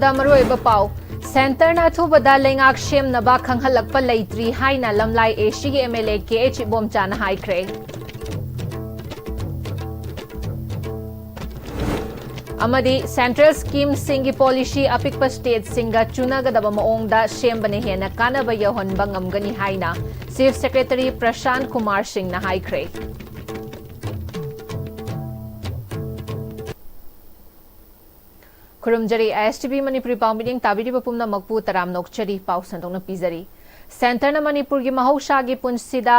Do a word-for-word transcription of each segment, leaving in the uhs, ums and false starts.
ꯗ ꯃꯔꯨꯑꯣꯏꯕ ꯄꯥꯎ꯫ ꯁꯦꯟꯇꯔꯅ ꯑꯊꯨꯕꯗ ꯂꯩꯉꯥꯛ ꯁꯦꯝꯅꯕ ꯈꯪꯍꯜꯂꯛꯄ ꯂꯩꯇ꯭ꯔꯤ ꯍꯥꯏꯅ ꯂꯝꯂꯥꯏ ꯑꯦꯁꯤꯒꯤ M L A K H ꯏꯕꯣꯝꯆꯥꯅ ꯍꯥꯏꯈ꯭ꯔꯦ꯫ ꯑꯃꯗꯤ ꯁꯦꯟꯇ꯭ꯔꯦꯜ ꯁ꯭ꯀꯤꯝꯁꯤꯡꯒꯤ ꯄꯣꯂꯤꯁꯤ ꯑꯄꯤꯛꯄ ꯁ꯭ꯇꯦꯠꯁꯤꯡꯒ ꯆꯨꯅꯒꯗꯕ ꯃꯑꯣꯡꯗ ꯁꯦꯝꯕꯅ ꯍꯦꯟꯅ ꯀꯥꯟꯅꯕ ꯌꯧꯍꯟꯕ ꯉꯝꯒꯅꯤ ꯍꯥꯏꯅ ꯆꯤꯐ ꯁꯦꯀ꯭ꯔꯦꯇꯔꯤ ꯄ꯭ꯔꯁꯥꯟꯠ ꯀꯨꯃꯥꯔ ꯁꯤꯡꯅ ꯍꯥꯏꯈ꯭ꯔꯦ꯫ ꯈꯨꯔꯨꯝꯖꯔꯤ, ꯑꯥꯏ ꯑꯦꯁ ꯇꯤ ꯚꯤ ꯃꯅꯤꯄꯨꯔꯤ ꯄꯥꯎ ꯃꯤꯠꯌꯦꯡ ꯇꯥꯕꯤꯔꯤꯕ ꯄꯨꯝꯅꯃꯛꯄꯨ ꯇꯔꯥꯝꯅ ꯑꯣꯛꯆꯔꯤ꯫ ꯄꯥꯎ ꯁꯟꯗꯣꯛꯅ ꯄꯤꯖꯔꯤ꯫ ꯁꯦꯟꯇꯔꯅ ꯃꯅꯤꯄꯨꯔꯒꯤ ꯃꯍꯧꯁꯥꯒꯤ ꯄꯨꯟꯁꯤꯗ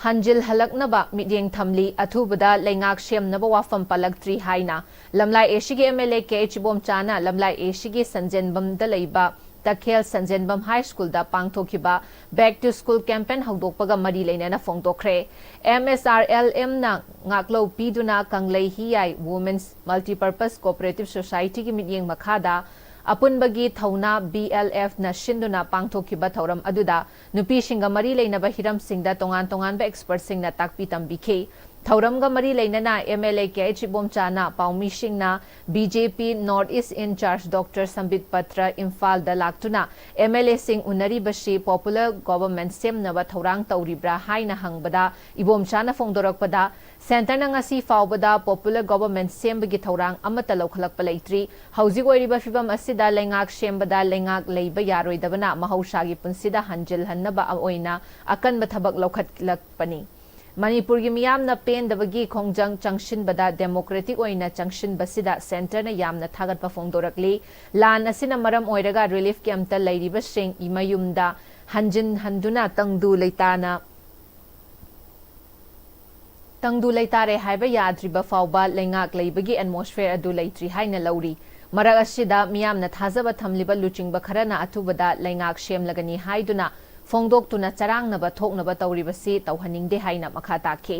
ꯍꯟꯖꯤꯜꯍꯜꯂꯛꯅꯕ ꯃꯤꯠꯌꯦꯡ ꯊꯝꯂꯤ꯫ ꯑꯊꯨꯕꯗ ꯂꯩꯉꯥꯛ ꯁꯦꯝꯅꯕ ꯋꯥꯐꯝ ꯄꯜꯂꯛꯇ꯭ꯔꯤ ꯍꯥꯏꯅ ꯂꯝꯂꯥꯏ ꯑꯦꯁꯤꯒꯤ M L A K H ꯏꯕꯣꯝꯆꯥꯅ ꯂꯝꯂꯥꯏ ꯑꯦꯁꯤꯒꯤ ꯁꯟꯖꯦꯟꯕꯝꯗ ꯂꯩꯕ ꯇꯈꯦꯜ ꯁꯟꯖꯦꯟꯕꯝ ꯍꯥꯏ ꯁ꯭ꯀꯨꯜꯗ ꯄꯥꯡꯊꯣꯛꯈꯤꯕ Back to School campaign ꯍꯧꯗꯣꯛꯄꯒ ꯃꯔꯤ ꯂꯩꯅꯅ ꯐꯣꯡꯗꯣꯛꯈ꯭ꯔꯦ꯫ ꯑꯦꯝ ꯑꯦꯁ ꯑꯥꯔ ꯑꯦꯜ ꯑꯦꯝꯅ ꯉꯥꯛꯂꯧ ꯄꯤꯗꯨꯅ ꯀꯪꯂꯩ ꯍꯤꯌꯥꯏ Women's Multipurpose Cooperative Societyꯒꯤ ꯃꯤꯠꯌꯦꯡ ꯃꯈꯥꯗ ꯑꯄꯨꯟꯕꯒꯤ ꯊꯧꯅꯥ ꯕꯤ ꯑꯦꯜ ꯑꯦꯐꯅ ꯁꯤꯟꯗꯨꯅ ꯄꯥꯡꯊꯣꯛꯈꯤꯕ ꯊꯧꯔꯝ ꯑꯗꯨꯗ ꯅꯨꯄꯤꯁꯤꯡꯒ ꯃꯔꯤ ꯂꯩꯅꯕ ꯍꯤꯔꯝꯁꯤꯡꯗ ꯇꯣꯉꯥꯟ ꯇꯣꯉꯥꯟꯕ ꯑꯦꯛꯁꯄꯔꯠꯁꯤꯡꯅ ꯇꯥꯛꯄꯤ ꯇꯝꯕꯤꯈꯤ꯫ ꯊꯧꯔꯝꯒ ꯃꯔꯤ ꯂꯩꯅꯅ M L A K H ꯏꯕꯣꯝꯆꯥꯅ ꯄꯥꯎꯃꯤꯁꯤꯡꯅ B J P North East Incharge doctor Sambit Patra ꯏꯝꯐꯥꯜꯗ ꯂꯥꯛꯇꯨꯅ ꯑꯦꯝ ꯑꯦꯜ ꯑꯦꯁꯤꯡ ꯎꯅꯔꯤꯕꯁꯤ Popular Government ꯁꯦꯝꯅꯕ ꯊꯧꯔꯥꯡ ꯇꯧꯔꯤꯕ꯭ꯔꯥ ꯍꯥꯏꯅ ꯍꯪꯕꯗ ꯏꯕꯣꯝꯆꯥꯅ ꯐꯣꯡꯗꯣꯔꯛꯄꯗ ꯁꯦꯟꯇꯔꯅ ꯉꯁꯤ ꯐꯥꯎꯕꯗ Popular Government ꯁꯦꯝꯕꯒꯤ ꯊꯧꯔꯥꯡ ꯑꯃꯠꯇ ꯂꯧꯈꯠꯂꯛꯄ ꯂꯩꯇ꯭ꯔꯤ꯫ ꯍꯧꯖꯤꯛ ꯑꯣꯏꯔꯤꯕ ꯐꯤꯚꯝ ꯑꯁꯤꯗ ꯂꯩꯉꯥꯛ ꯁꯦꯝꯕꯗ ꯂꯩꯉꯥꯛ ꯂꯩꯕ ꯌꯥꯔꯣꯏꯗꯕꯅ ꯃꯍꯧꯁꯥꯒꯤ ꯄꯨꯟꯁꯤꯗ ꯍꯟꯖꯤꯜꯍꯟꯅꯕ ꯑꯣꯏꯅ ꯑꯀꯟꯕ ꯊꯕꯛ ꯂꯧꯈꯠꯂꯛꯄꯅꯤ꯫ ꯃꯅꯤꯄꯨꯔꯒꯤ ꯃꯤꯌꯥꯝꯅ ꯄꯦꯟꯗꯕꯒꯤ ꯈꯣꯡꯖꯪ ꯆꯪꯁꯤꯟꯕꯗ democratic ꯑꯣꯏꯅ ꯆꯪꯁꯤꯟꯕꯁꯤꯗ ꯁꯦꯟꯇꯔꯅ ꯌꯥꯝꯅ ꯊꯥꯒꯠꯄ ꯐꯣꯡꯗꯣꯔꯛꯂꯤ꯫ ꯂꯥꯟ ꯑꯁꯤꯅ ꯃꯔꯝ ꯑꯣꯏꯔꯒ relief campꯇ ꯂꯩꯔꯤꯕꯁꯤꯡ ꯃꯌꯨꯝꯗ ꯍꯟꯖꯤꯟ ꯍꯟꯗꯨꯅ ꯇꯪꯗꯨ ꯂꯩꯇꯥꯅ ꯇꯪꯗꯨ ꯂꯩꯇꯥꯔꯦ ꯍꯥꯏꯕ ꯌꯥꯗ꯭ꯔꯤꯕ ꯐꯥꯎꯕ ꯂꯩꯉꯥꯛ ꯂꯩꯕꯒꯤ atmosphere ꯑꯗꯨ ꯂꯩꯇ꯭ꯔꯤ ꯍꯥꯏꯅ ꯂꯧꯔꯤ꯫ ꯃꯔꯛ ꯑꯁꯤꯗ ꯃꯤꯌꯥꯝꯅ ꯊꯥꯖꯕ ꯊꯝꯂꯤꯕ ꯂꯨꯆꯤꯡꯕ ꯈꯔꯅ ꯑꯊꯨꯕꯗ ꯂꯩꯉꯥꯛ ꯁꯦꯝꯂꯒꯅꯤ ꯍꯥꯏꯗꯨꯅ ꯐꯣꯡꯗꯣꯛꯇꯨꯅ ꯆꯔꯥꯡꯅꯕ ꯊꯣꯛꯅꯕ ꯇꯧꯔꯤꯕꯁꯤ ꯇꯧꯍꯟꯅꯤꯡꯗꯦ ꯍꯥꯏꯅ ꯃꯈꯥ ꯇꯥꯈꯤ꯫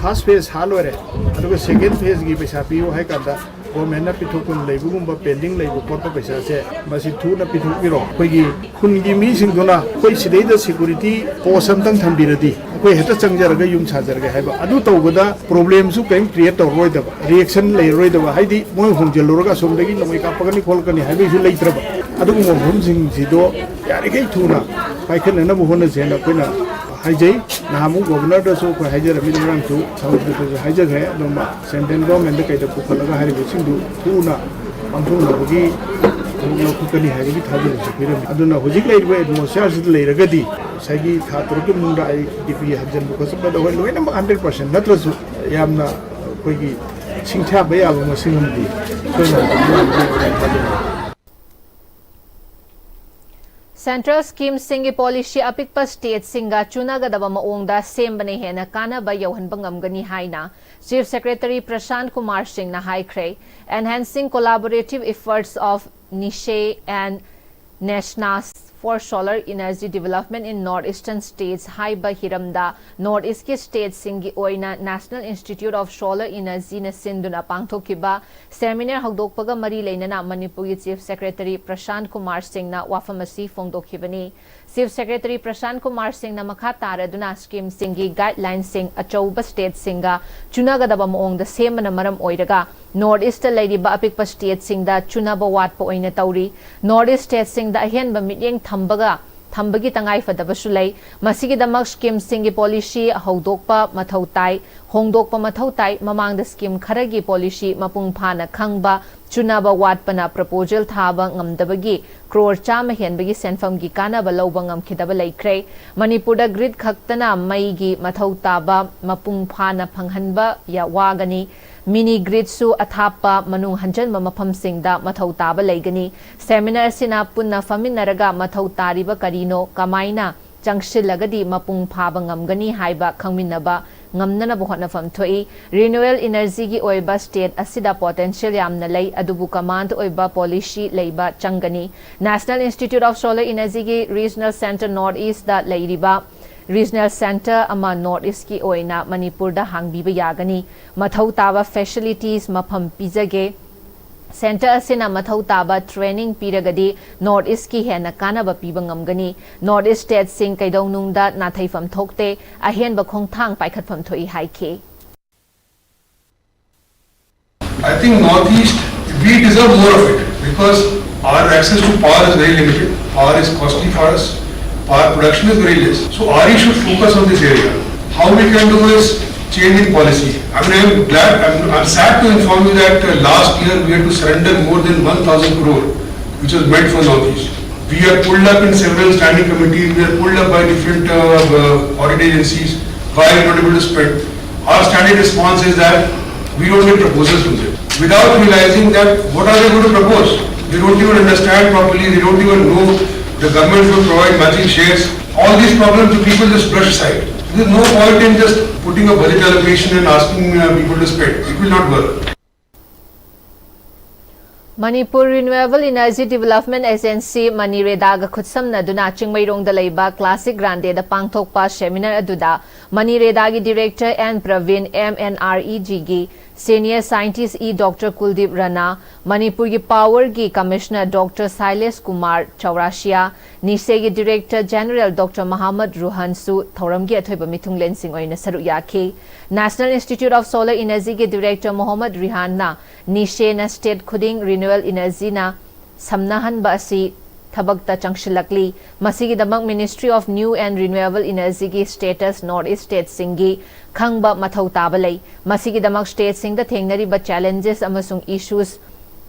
First phase ꯁꯥ ꯂꯣꯏꯔꯦ, ꯑꯗꯨꯒ second phaseꯀꯤ ꯄꯩꯁꯥ ꯄꯤꯌꯨ ꯍꯥꯏ ꯀꯥꯟꯗ ꯒꯣꯔꯃꯦꯟꯅ ꯄꯤꯊꯣꯛꯐꯝ ꯂꯩꯕꯒꯨꯝꯕ ꯄꯦꯟꯗꯤꯡ ꯂꯩꯕ ꯈꯣꯠꯄ ꯄꯩꯁꯥꯁꯦ ꯃꯁꯤ ꯊꯨꯅ ꯄꯤꯊꯣꯛꯄꯤꯔꯣ꯫ ꯑꯩꯈꯣꯏꯒꯤ ꯈꯨꯟꯒꯤ ꯃꯤꯁꯤꯡꯗꯨꯅ ꯑꯩꯈꯣꯏ ꯁꯤꯗꯩꯗ ꯁꯦꯀꯨꯔꯤꯇꯤ ꯄꯣꯁ ꯑꯝꯇꯪ ꯊꯝꯕꯤꯔꯗꯤ ꯑꯩꯈꯣꯏ ꯍꯦꯛꯇ ꯆꯪꯖꯔꯒ ꯌꯨꯝ ꯁꯥꯖꯔꯒꯦ ꯍꯥꯏꯕ, ꯑꯗꯨ ꯇꯧꯕꯗ ꯄ꯭ꯔꯣꯕ꯭ꯂꯦꯝꯁꯨ ꯀꯔꯤꯝ ꯀ꯭ꯔꯤꯌꯦꯠ ꯇꯧꯔꯔꯣꯏꯗꯕ, ꯔꯤꯌꯦꯛꯁꯟ ꯂꯩꯔꯔꯣꯏꯗꯕ, ꯍꯥꯏꯗꯤ ꯃꯣꯏ ꯍꯣꯡꯖꯤꯜꯂꯨꯔꯒ ꯑꯁꯣꯝꯗꯒꯤ ꯅꯣꯡꯃꯩ ꯀꯥꯞꯄꯛꯀꯅꯤ ꯈꯣꯠꯂꯛꯀꯅꯤ ꯍꯥꯏꯕꯒꯤꯁꯨ ꯂꯩꯇ꯭ꯔꯕ꯫ ꯑꯗꯨꯒꯨꯝꯕ ꯃꯐꯝꯁꯤꯡꯁꯤꯗꯣ ꯌꯥꯔꯤꯈꯩ ꯊꯨꯅ ꯄꯥꯏꯈꯠꯅꯅꯕ ꯍꯣꯠꯅꯁꯦꯅ ꯑꯩꯈꯣꯏꯅ ꯍꯥꯏꯖꯩ꯫ ꯅꯍꯥꯟꯃꯨꯛ ꯒꯣꯕꯔꯅꯔꯗꯁꯨ ꯑꯩꯈꯣꯏ ꯍꯥꯏꯖꯔꯝꯃꯤ, ꯉꯔꯥꯡꯁꯨ ꯁꯪꯁꯀ꯭ꯔꯤꯠꯇꯁꯨ ꯍꯥꯏꯖꯈ꯭ꯔꯦ꯫ ꯑꯗꯨꯝ ꯁꯦꯟꯇ꯭ꯔꯦꯜ ꯒꯣꯔꯃꯦꯟꯗ ꯀꯩꯗ ꯄꯨꯈꯠꯂꯒ ꯍꯥꯏꯔꯤꯕꯁꯤꯡꯗꯨ ꯊꯨꯅ ꯄꯥꯡꯊꯣꯛꯅꯕꯒꯤ ꯊꯕꯛ ꯂꯧꯈꯠꯀꯅꯤ ꯍꯥꯏꯕꯒꯤ ꯊꯥꯖꯕꯁꯨ ꯄꯤꯔꯝꯃꯤ꯫ ꯑꯗꯨꯅ ꯍꯧꯖꯤꯛ ꯂꯩꯔꯤꯕ ꯑꯦꯠꯃꯣꯁꯐꯤꯌꯔꯁꯤꯗ ꯂꯩꯔꯒꯗꯤ ꯉꯁꯥꯏꯒꯤ ꯊꯥ ꯇꯔꯨꯛꯀꯤ ꯃꯅꯨꯡꯗ ꯑꯥꯏ ꯗꯤ ꯄꯤ ꯍꯟꯖꯤꯟꯕ ꯈꯣꯠꯆꯟꯕꯗ ꯑꯩꯈꯣꯏ ꯂꯣꯏꯅꯃꯛ ꯍꯟꯗ꯭ꯔꯦꯠ ꯄꯥꯔꯁꯦꯟ ꯅꯠꯇ꯭ꯔꯁꯨ ꯌꯥꯝꯅ ꯑꯩꯈꯣꯏꯒꯤ ꯁꯤꯡꯊꯥꯕ ꯌꯥꯕ ꯃꯁꯤꯡ ꯑꯃꯗꯤ ꯑꯩꯈꯣꯏꯅ ꯍꯧꯖꯤꯛ ꯍꯧꯖꯤꯛ ꯍꯣꯠꯅꯒꯅꯤ꯫ ꯁꯦꯟꯇ꯭ꯔꯦꯜ ꯁ꯭ꯀꯤꯝꯁꯤꯡꯒꯤ ꯄꯣꯂꯤꯁꯤ ꯑꯄꯤꯛꯄ ꯁ꯭ꯇꯦꯠꯁꯤꯡꯒ ꯆꯨꯅꯒꯗꯕ ꯃꯑꯣꯡꯗ ꯁꯦꯝꯕꯅ ꯍꯦꯟꯅ ꯀꯥꯟꯅꯕ ꯌꯧꯍꯟꯕ ꯉꯝꯒꯅꯤ ꯍꯥꯏꯅ ꯆꯤꯐ ꯁꯦꯀ꯭ꯔꯦꯇꯔꯤ ꯄ꯭ꯔꯁꯥꯟ ꯀꯨꯃꯥꯔ ꯁꯤꯡꯅ ꯍꯥꯏꯈ꯭ꯔꯦ꯫ Enhancing Collaborative Efforts of NESE and NESNAS for Solar Energy Development in North Eastern States ꯍꯥꯏꯕ ꯍꯤꯔꯝꯗ ꯅꯣꯔꯠ ꯏꯁꯀꯤ ꯁ꯭ꯇꯦꯠꯁꯤꯡꯒꯤ ꯑꯣꯏꯅ National Institute of Solar Energyꯅ ꯁꯤꯟꯗꯨꯅ ꯄꯥꯡꯊꯣꯛꯈꯤꯕ ꯁꯦꯃꯤꯅꯥꯔ ꯍꯧꯗꯣꯛꯄꯒ ꯃꯔꯤ ꯂꯩꯅꯅ ꯃꯅꯤꯄꯨꯔꯒꯤ ꯆꯤꯐ ꯁꯦꯀ꯭ꯔꯦꯇꯔꯤ ꯄ꯭ꯔꯁꯥꯟ ꯀꯨꯃꯥꯔ ꯁꯤꯡꯅ ꯋꯥꯐꯝ ꯑꯁꯤ ꯐꯣꯡꯗꯣꯛꯈꯤꯕꯅꯤ꯫ ꯆꯤꯐ ꯁꯦꯀ꯭ꯔꯦꯇꯔꯤ ꯄ꯭ꯔꯁꯥꯟ ꯀꯨꯃꯥꯔ ꯁꯤꯡꯅ ꯃꯈꯥ ꯇꯥꯔꯗꯨꯅ ꯁ꯭ꯀꯤꯝꯁꯤꯡꯒꯤ ꯒꯥꯏꯗꯂꯥꯏꯟꯁꯤꯡ ꯑꯆꯧꯕ ꯁ꯭ꯇꯦꯠꯁꯤꯡꯒ ꯆꯨꯅꯒꯗꯕ ꯃꯑꯣꯡꯗ ꯁꯦꯝꯕꯅ ꯃꯔꯝ ꯑꯣꯏꯔꯒ ꯅꯣꯔꯠ ꯏꯁꯇ ꯂꯩꯔꯤꯕ ꯑꯄꯤꯛꯄ ꯁ꯭ꯇꯦꯠꯁꯤꯡꯗ ꯆꯨꯅꯕ ꯋꯥꯠꯄ ꯑꯣꯏꯅ ꯇꯧꯔꯤ꯫ ꯅꯣꯔꯠ ꯏꯁ ꯁ꯭ꯇꯦꯠꯁꯤꯡꯗ ꯑꯍꯦꯟꯕ ꯃꯤꯠꯌꯦꯡ ꯊꯝꯕꯒ ꯊꯝꯕꯒꯤ ꯇꯉꯥꯏꯐꯗꯕꯁꯨ ꯂꯩ꯫ ꯃꯁꯤꯒꯤꯗꯃꯛ ꯁ꯭ꯀꯤꯝꯁꯤꯡꯒꯤ ꯄꯣꯂꯤꯁꯤ ꯍꯧꯗꯣꯛꯄ ꯃꯊꯧ ꯇꯥꯏ, ꯍꯣꯡꯗꯣꯛꯄ ꯃꯊꯧ ꯇꯥꯏ꯫ ꯃꯃꯥꯡꯗ ꯁ꯭ꯀꯤꯝ ꯈꯔꯒꯤ ꯄꯣꯂꯤꯁꯤ ꯃꯄꯨꯡ ꯐꯥꯅ ꯈꯪꯕ, ꯆꯨꯅꯕ ꯋꯥꯠꯄꯅ ꯄ꯭ꯔꯄꯣꯖꯦꯜ ꯊꯥꯕ ꯉꯝꯗꯕꯒꯤ ꯀ꯭ꯔꯣꯔ ꯆꯥꯝꯃ ꯍꯦꯟꯕꯒꯤ ꯁꯦꯟꯐꯝꯒꯤ ꯀꯥꯟꯅꯕ ꯂꯧꯕ ꯉꯝꯈꯤꯗꯕ ꯂꯩꯈ꯭ꯔꯦ꯫ ꯃꯅꯤꯄꯨꯔꯗ ꯒ꯭ꯔꯤꯗ ꯈꯛꯇꯅ ꯃꯩꯒꯤ ꯃꯊꯧ ꯇꯥꯕ ꯃꯄꯨꯡ ꯐꯥꯅ ꯐꯪꯍꯟꯕ ꯌꯥ-, ꯋꯥꯒꯅꯤ꯫ ꯃꯤꯅꯤ ꯒ꯭ꯔꯤꯗꯁꯨ ꯑꯊꯥꯞꯄ ꯃꯅꯨꯡ ꯍꯟꯖꯟꯕ ꯃꯐꯝꯁꯤꯡꯗ ꯃꯊꯧ ꯇꯥꯕ ꯂꯩꯒꯅꯤ꯫ ꯁꯦꯃꯤꯅꯥꯔ ꯑꯁꯤꯅ ꯄꯨꯟꯅ ꯐꯝꯃꯤꯟꯅꯔꯒ ꯃꯊꯧ ꯇꯥꯔꯤꯕ ꯀꯔꯤꯅꯣ, ꯀꯃꯥꯏꯅ ꯆꯪꯁꯤꯜꯂꯒꯗꯤ ꯃꯄꯨꯡ ꯐꯥꯕ ꯉꯝꯒꯅꯤ ꯍꯥꯏꯕ ꯈꯪꯃꯤꯟꯅꯕ ꯉꯝꯅꯅꯕ ꯍꯣꯠꯅꯐꯝ ꯊꯣꯛꯏ꯫ ꯔꯤꯅ꯭ꯌꯨꯑꯦꯜ ꯏꯅꯔꯖꯤꯒꯤ ꯑꯣꯏꯕ ꯁ꯭ꯇꯦꯠ ꯑꯁꯤꯗ ꯄꯣꯇꯦꯟꯁꯤꯌꯦꯜ ꯌꯥꯝꯅ ꯂꯩ, ꯑꯗꯨꯕꯨ ꯀꯃꯥꯟꯗ ꯑꯣꯏꯕ ꯄꯣꯂꯤꯁꯤ ꯂꯩꯕ ꯆꯪꯒꯅꯤ꯫ National Institute of Solar Energyꯒꯤ ꯔꯤꯖꯅꯦꯜ ꯁꯦꯟꯇꯔ ꯅꯣꯔꯠ ꯏꯁꯇ ꯂꯩꯔꯤꯕ Regional Center ꯑꯃ North East ꯀꯤ ꯑꯣꯏꯅ ꯃꯅꯤꯄꯨꯔꯗ ꯍꯥꯡꯕꯤꯕ ꯌꯥꯒꯅꯤ꯫ ꯃꯊꯧ ꯇꯥꯕ facilities ꯃꯐꯝ ꯄꯤꯖꯒꯦ꯫ Center ꯑꯁꯤꯅ ꯃꯊꯧ ꯇꯥꯕ training ꯄꯤꯔꯒꯗꯤ North East ꯀꯤ ꯍꯦꯟꯅ ꯀꯥꯟꯅꯕ ꯄꯤꯕ ꯉꯝꯒꯅꯤ꯫ North East state ꯁꯤꯡ ꯀꯩꯗꯧꯅꯨꯡꯗ ꯅꯥꯊꯩꯐꯝ ꯊꯣꯛꯇꯦ, ꯑꯍꯦꯟꯕ ꯈꯣꯡꯊꯥꯡ ꯄꯥꯏꯈꯠꯐꯝ ꯊꯣꯛꯏ ꯍꯥꯏꯈꯤ꯫ I think Northeast, we deserve more of it because our access to power is very limited. Power is costly for us. Power production is very less. So R E should focus on this area. How we can do is change in policy. I mean, I'm glad, I'm, I'm sad to inform you that uh, last year we had to surrender more than one thousand crore, which was meant for Northeast. We are pulled up in several standing committees, we are pulled up by different uh, uh, audit agencies. Why we are not able to spend? Our standard response is that we don't get proposals from them. Without realizing that what are they going to propose? They don't even understand properly, they don't even know the government will provide matching shares. All these problems, the people just brush aside. There's no point in just putting a budget allocation and asking uh, people to spend. It will not work. Manipur Renewable Energy Development Agency, ꯃꯅꯤꯔꯦꯗꯥꯒ ꯈꯨꯠꯁꯝꯅꯗꯨꯅ ꯆꯤꯡꯃꯩꯔꯣꯡꯗ ꯂꯩꯕ classic ꯒ꯭ꯔꯥꯟꯗꯦꯗ ꯄꯥꯡꯊꯣꯛꯄ seminar ꯑꯗꯨꯗ ꯃꯅꯤꯔꯦꯗꯥꯒꯤ director N Prabin, M N R E G ꯒꯤ senior scientist E Doctor Kuldeep Rana, ꯃꯅꯤꯄꯨꯔꯒꯤ power ꯒꯤ commissioner Doctor Sailesh Kumar Chaurasia, ꯅꯤꯁꯦꯒꯤ director general Doctor Mohammad Ruhansu ꯊꯧꯔꯝꯒꯤ ꯑꯊꯣꯏꯕ ꯃꯤꯊꯨꯡꯂꯦꯟꯁꯤꯡ ꯑꯣꯏꯅ ꯁꯔꯨꯛ ꯌꯥꯈꯤ꯫ National Institute of Solar Energy ꯒꯤ director Mohammad Rihanna ꯅꯤꯁꯦꯅ state ꯈꯨꯗꯤꯡ renewable energy ꯅ ꯁꯝꯅꯍꯟꯕ ꯑꯁꯤ ꯊꯕꯛꯇ ꯆꯪꯁꯤꯜꯂꯛꯂꯤ꯫ ꯃꯁꯤꯒꯤꯗꯃꯛ Ministry of New and Renewable Energy ꯒꯤ status North East state ꯁꯤꯡꯒꯤ ꯈꯪꯕ ꯃꯊꯧ ꯇꯥꯕ ꯂꯩ꯫ ꯃꯁꯤꯒꯤꯗꯃꯛ state ꯁꯤꯡꯗ ꯊꯦꯡꯅꯔꯤꯕ challenges ꯑꯃꯁꯨꯡ issues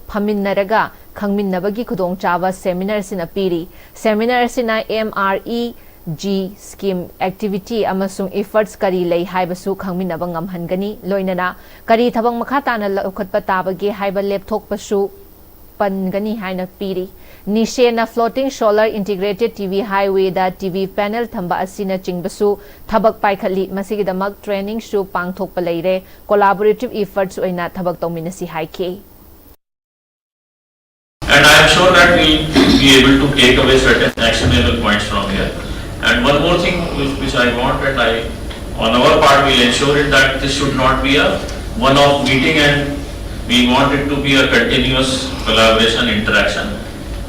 ꯐꯝꯃꯤꯟꯅꯔꯒ ꯈꯪꯃꯤꯟꯅꯕꯒꯤ ꯈꯨꯗꯣꯡꯆꯥꯕ seminar ꯑꯁꯤꯅ ꯄꯤꯔꯤ꯫ Seminar ꯑꯁꯤꯅ M R E G scheme activity ꯑꯃꯁꯨꯡ efforts ꯀꯔꯤ ꯂꯩ ꯍꯥꯏꯕꯁꯨ ꯈꯪꯃꯤꯟꯅꯕ ꯉꯝꯍꯟꯒꯅꯤ, ꯂꯣꯏꯅꯅ ꯀꯔꯤ ꯊꯕꯛ ꯃꯈꯥ ꯇꯥꯅ ꯂꯧꯈꯠꯄ ꯇꯥꯕꯒꯦ ꯍꯥꯏꯕ ꯂꯦꯞꯊꯣꯛꯄꯁꯨ ꯄꯟꯒꯅꯤ ꯍꯥꯏꯅ ꯄꯤꯔꯤ꯫ ꯅꯤꯁꯦꯅ floating solar integrated T V highway ꯗ T V panel ꯊꯝꯕ ꯑꯁꯤꯅꯆꯤꯡꯕꯁꯨ ꯊꯕꯛ ꯄꯥꯏꯈꯠꯂꯤ꯫ ꯃꯁꯤꯒꯤꯗꯃꯛ training ꯁꯨ ꯄꯥꯡꯊꯣꯛꯄ ꯂꯩꯔꯦ꯫ Collaborative efforts ꯑꯣꯏꯅ ꯊꯕꯛ ꯇꯧꯃꯤꯟꯅꯁꯤ ꯍꯥꯏꯈꯤ꯫ And I am sure that we will be able to take away certain actionable points from here. And one more thing which, which I want, and I, on our part, will ensure it that this should not be a one-off meeting, and we want it to be a continuous collaboration, interaction,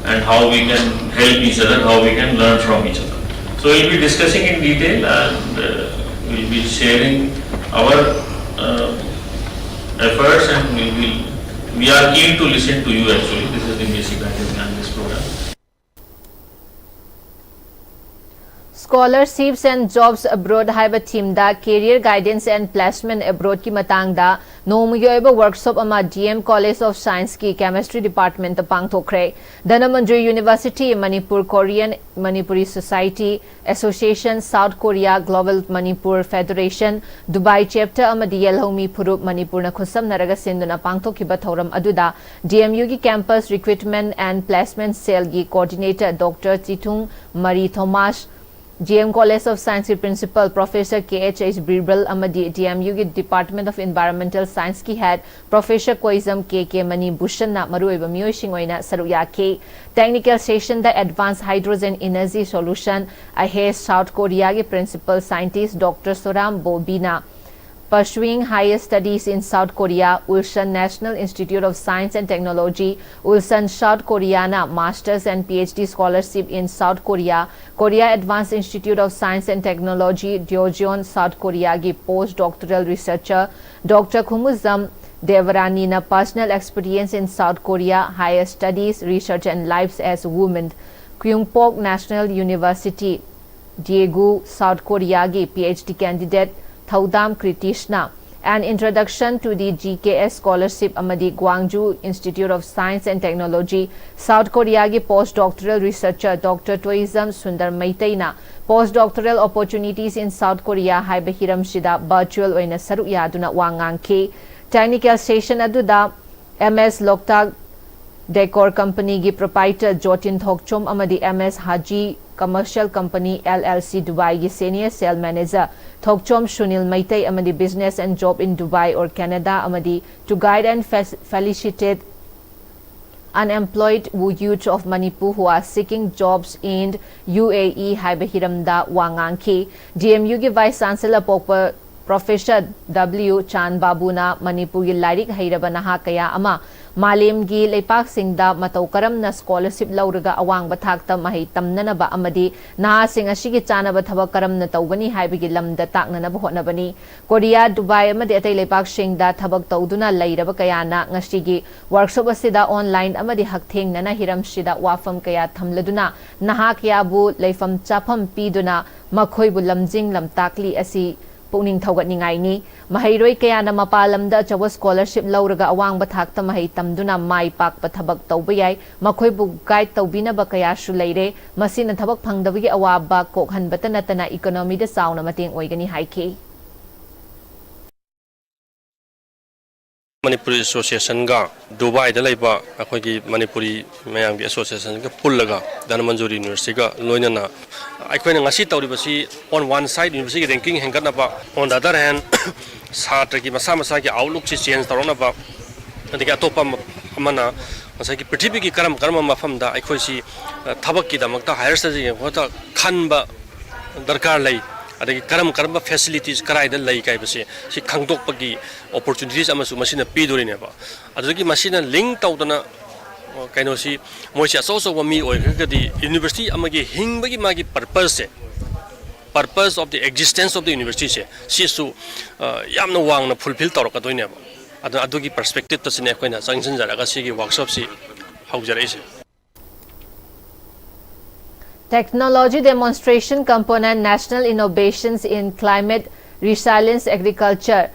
and how we can help each other, how we can learn from each other. So we'll be discussing in detail, and uh, we'll be sharing our uh, efforts, and we will. We are keen to listen to you. Actually, this is the basic idea behind this program. Scholarships and Jobs Abroad ꯍꯥꯏꯕ theme the Career Guidance and Placement Abroad ꯀꯤ ꯃꯇꯥꯡꯗ ꯅꯣꯡꯃꯒꯤ ꯑꯣꯏꯕ workshop ꯑꯃ D M College of Science ꯀꯤ Chemistry Department ꯇ ꯄꯥꯡꯊꯣꯛꯈ꯭ꯔꯦ꯫ Dhanamanjuri University, Manipur Korean Manipuri Society, Association, South Korea Global Manipur Federation, Dubai Chapter ꯑꯃꯗꯤ ꯌꯦꯜꯍꯧꯃꯤ ꯐꯨꯔꯨꯞ ꯃꯅꯤꯄꯨꯔꯅ ꯈꯨꯠꯁꯝꯅꯔꯒ ꯁꯤꯟꯗꯨꯅ ꯄꯥꯡꯊꯣꯛꯈꯤꯕ ꯊꯧꯔꯝ ꯑꯗꯨꯗ D M U ꯒꯤ Campus Recruitment and Placement Cell ꯒꯤ Coordinator Doctor ꯆꯤꯊꯨꯡ ꯃꯔꯤ Thomas, D M College of Science ꯀꯤ Principal Professor K H H ꯕꯤꯔꯕꯜ ꯑꯃꯗꯤ D M U ꯒꯤ Department of Environmental Science ꯀꯤ Head Professor Koijam K K ꯃꯅꯤ ꯚꯨꯁꯟꯅ ꯃꯔꯨꯑꯣꯏꯕ ꯃꯤꯑꯣꯏꯁꯤꯡ ꯑꯣꯏꯅ ꯁꯔꯨꯛ ꯌꯥꯈꯤ꯫ Technical session ꯗ Advanced Hydrogen Energy Solution, ꯑꯍꯦ, South Korea ꯒꯤ Principal Scientist Doctor ꯁꯣꯔꯥꯝ ꯕꯣꯕꯤꯅ Pursuing Higher Studies in South Korea, Ulsan National Institute of Science and Technology, Ulsan, South Korea ꯅ Masters and P H D Scholarship in South Korea, Korea Advanced Institute of Science and Technology, Daejeon, South Korea ꯒꯤ Post Doctoral Researcher Doctor ꯈꯨꯃꯨꯖꯝ ꯗꯦꯕꯔꯥꯅꯤꯅ Personal Experience in South Korea, Higher Studies, Research and Lives as Women, Kyungpook National University, Daegu, South Korea ꯒꯤ P H D candidate ꯊꯧꯗꯥꯝ ꯀ꯭ꯔꯤꯇꯤꯁꯅ An Introduction to the G K S Scholarship ꯑꯃꯗꯤ Gwangju Institute of Science and Technology, South Korea ꯒꯤ Post Doctoral Researcher Doctor Toijam Sundar ꯃꯩꯇꯩꯅ Post Doctoral Opportunities in South Korea ꯍꯥꯏꯕ ꯍꯤꯔꯝꯁꯤꯗ virtual ꯑꯣꯏꯅ ꯁꯔꯨꯛ ꯌꯥꯗꯨꯅ ꯋꯥ ꯉꯥꯡꯈꯤ꯫ Technical session ꯑꯗꯨꯗ M S Loktak Decor Company ꯒꯤ Proprietor ꯖꯣꯇꯤꯟ ꯊꯣꯛꯆꯣꯝ ꯑꯃꯗꯤ M S Haji Commercial Company L L C Dubai ꯒꯤ Senior Sales Manager ꯊꯣꯛꯆꯣꯝ ꯁꯨꯅꯤꯜ ꯃꯩꯇꯩ ꯑꯃꯗꯤ Business and Job in Dubai or Canada ꯑꯃꯗꯤ To Guide and Fac- Facilitate Unemployed Youth of Manipur who are seeking jobs in U A E ꯍꯥꯏꯕ ꯍꯤꯔꯝꯗ ꯋꯥ ꯉꯥꯡꯈꯤ꯫ D M U ꯒꯤ Vice Chancellor ꯄꯣꯛꯄ Professor W ꯆꯥꯟ ꯕꯥꯕꯨꯅ ꯃꯅꯤꯄꯨꯔꯒꯤ ꯂꯥꯏꯔꯤꯛ ꯍꯩꯔꯕ ꯅꯍꯥ ꯀꯌꯥ ꯑꯃ ꯃꯥꯂꯦꯝꯒꯤ ꯂꯩꯄꯥꯛꯁꯤꯡꯗ ꯃꯇꯧ ꯀꯔꯝꯅ scholarship ꯂꯧꯔꯒ ꯑꯋꯥꯡꯕ ꯊꯥꯛꯇ ꯃꯍꯩ ꯇꯝꯅꯅꯕ ꯑꯃꯗꯤ ꯅꯍꯥꯁꯤꯡ ꯑꯁꯤꯒꯤ ꯆꯥꯅꯕ ꯊꯕꯛ ꯀꯔꯝꯅ ꯇꯧꯒꯅꯤ ꯍꯥꯏꯕꯒꯤ ꯂꯝꯗ ꯇꯥꯛꯅꯅꯕ ꯍꯣꯠꯅꯕꯅꯤ꯫ ꯀꯣꯔꯤꯌꯥ, ꯗꯨꯕꯥꯏ ꯑꯃꯗꯤ ꯑꯇꯩ ꯂꯩꯄꯥꯛꯁꯤꯡꯗ ꯊꯕꯛ ꯇꯧꯗꯨꯅ ꯂꯩꯔꯕ ꯀꯌꯥꯅ ꯉꯁꯤꯒꯤ workshop ꯑꯁꯤꯗ online ꯑꯃꯗꯤ ꯍꯛꯊꯦꯡꯅꯅ ꯍꯤꯔꯝꯁꯤꯗ ꯋꯥꯐꯝ ꯀꯌꯥ ꯊꯝꯂꯗꯨꯅ ꯅꯍꯥ ꯀꯌꯥꯕꯨ ꯂꯩꯐꯝ ꯆꯥꯐꯝ ꯄꯤꯗꯨꯅ ꯃꯈꯣꯏꯕꯨ ꯂꯝꯖꯤꯡ ꯂꯝꯇꯥꯛꯂꯤ ꯑꯁꯤ ꯄꯨꯛꯅꯤꯡ ꯊꯧꯒꯠꯅꯤꯡꯉꯥꯏꯅꯤ꯫ ꯃꯍꯩꯔꯣꯏ ꯀꯌꯥꯅ ꯃꯄꯥꯟ ꯂꯝꯗ ꯑꯆꯧꯕ scholarship ꯂꯧꯔꯒ ꯑꯋꯥꯡꯕ ꯊꯥꯛꯇ ꯃꯍꯩ ꯇꯝꯗꯨꯅ ꯃꯥꯏ ꯄꯥꯛꯄ ꯊꯕꯛ ꯇꯧꯕ ꯌꯥꯏ꯫ ꯃꯈꯣꯏꯕꯨ guide ꯇꯧꯕꯤꯅꯕ ꯀꯌꯥꯁꯨ ꯂꯩꯔꯦ꯫ ꯃꯁꯤꯅ ꯊꯕꯛ ꯐꯪꯗꯕꯒꯤ ꯑꯋꯥꯕ ꯀꯣꯛꯍꯟꯕꯇ ꯅꯠꯇꯅ economy ꯗ ꯆꯥꯎꯅ ꯃꯇꯦꯡ ꯑꯣꯏꯒꯅꯤ ꯍꯥꯏꯈꯤ꯫ ꯃꯅꯤꯄꯨꯔꯤ ꯑꯦꯁꯣꯁꯤꯌꯦꯁꯟꯒ ꯗꯨꯕꯥꯏꯗ ꯂꯩꯕ ꯑꯩꯈꯣꯏꯒꯤ ꯃꯅꯤꯄꯨꯔꯤ ꯃꯌꯥꯝꯒꯤ ꯑꯦꯁꯣꯁꯤꯌꯦꯁꯟꯒ ꯄꯨꯜꯂꯒ ꯙꯅꯃꯟꯖꯨꯔꯤ ꯌꯨꯅꯤꯚꯔꯁꯤꯇꯤꯒ ꯂꯣꯏꯅꯅ ꯑꯩꯈꯣꯏꯅ ꯉꯁꯤ ꯇꯧꯔꯤꯕꯁꯤ on one side university ꯒꯤ ranking ꯍꯦꯟꯒꯠꯅꯕ, on the other hand ꯁꯥꯇ꯭ꯔꯒꯤ ꯃꯁꯥ ꯃꯁꯥꯒꯤ outlook ꯁꯤ change ꯇꯧꯔꯛꯅꯕ, ꯑꯗꯒꯤ ꯑꯇꯣꯞꯄ ꯑꯃ-, ꯑꯃꯅ ꯉꯁꯥꯏꯒꯤ ꯄ꯭ꯔꯤꯊꯤꯕꯤꯒꯤ ꯀꯔꯝ ꯀꯔꯝꯕ ꯃꯐꯝꯗ ꯑꯩꯈꯣꯏꯁꯤ, ꯑ, ꯊꯕꯛꯀꯤꯗꯃꯛꯇ higher study ꯒꯤꯗꯃꯛꯇ ꯈꯟꯕ ꯗꯔꯀꯥꯔ ꯂꯩ, ꯑꯗꯒꯤ ꯀꯔꯝ ꯀꯔꯝꯕ facilities ꯀꯗꯥꯏꯗ ꯂꯩ ꯍꯥꯏꯕꯁꯦ ꯁꯤ ꯈꯪꯗꯣꯛꯄꯒꯤ opportunities ꯑꯃꯁꯨ ꯃꯁꯤꯅ ꯄꯤꯗꯣꯔꯤꯅꯦꯕ꯫ ꯑꯗꯨꯗꯒꯤ ꯃꯁꯤꯅ link ꯇꯧꯗꯅ, ꯑ, ꯀꯩꯅꯣꯁꯤ ꯃꯣꯏꯁꯤ ꯑꯆꯧ ꯑꯆꯧꯕ ꯃꯤ ꯑꯣꯏꯈ꯭ꯔꯒꯗꯤ university ꯑꯃꯒꯤ ꯍꯤꯡꯕꯒꯤ ꯃꯥꯒꯤ purpose say, purpose of the existence of the university ꯁꯦ ꯁꯤꯁꯨ, ꯑ, ꯌꯥꯝꯅ ꯋꯥꯡꯅ fulfill ꯇꯧꯔꯛꯀꯗꯣꯏꯅꯦꯕ꯫ ꯑꯗꯨꯅ ꯑꯗꯨꯒꯤ perspective ꯇꯁꯤꯅꯦ ꯑꯩꯈꯣꯏꯅ ꯆꯪꯁꯤꯟꯖꯔꯒ ꯁꯤꯒꯤ workshop ꯁꯤ ꯍꯧꯖꯔꯛꯏꯁꯦ꯫ Technology Demonstration Component National Innovations in Climate Resilience Agriculture,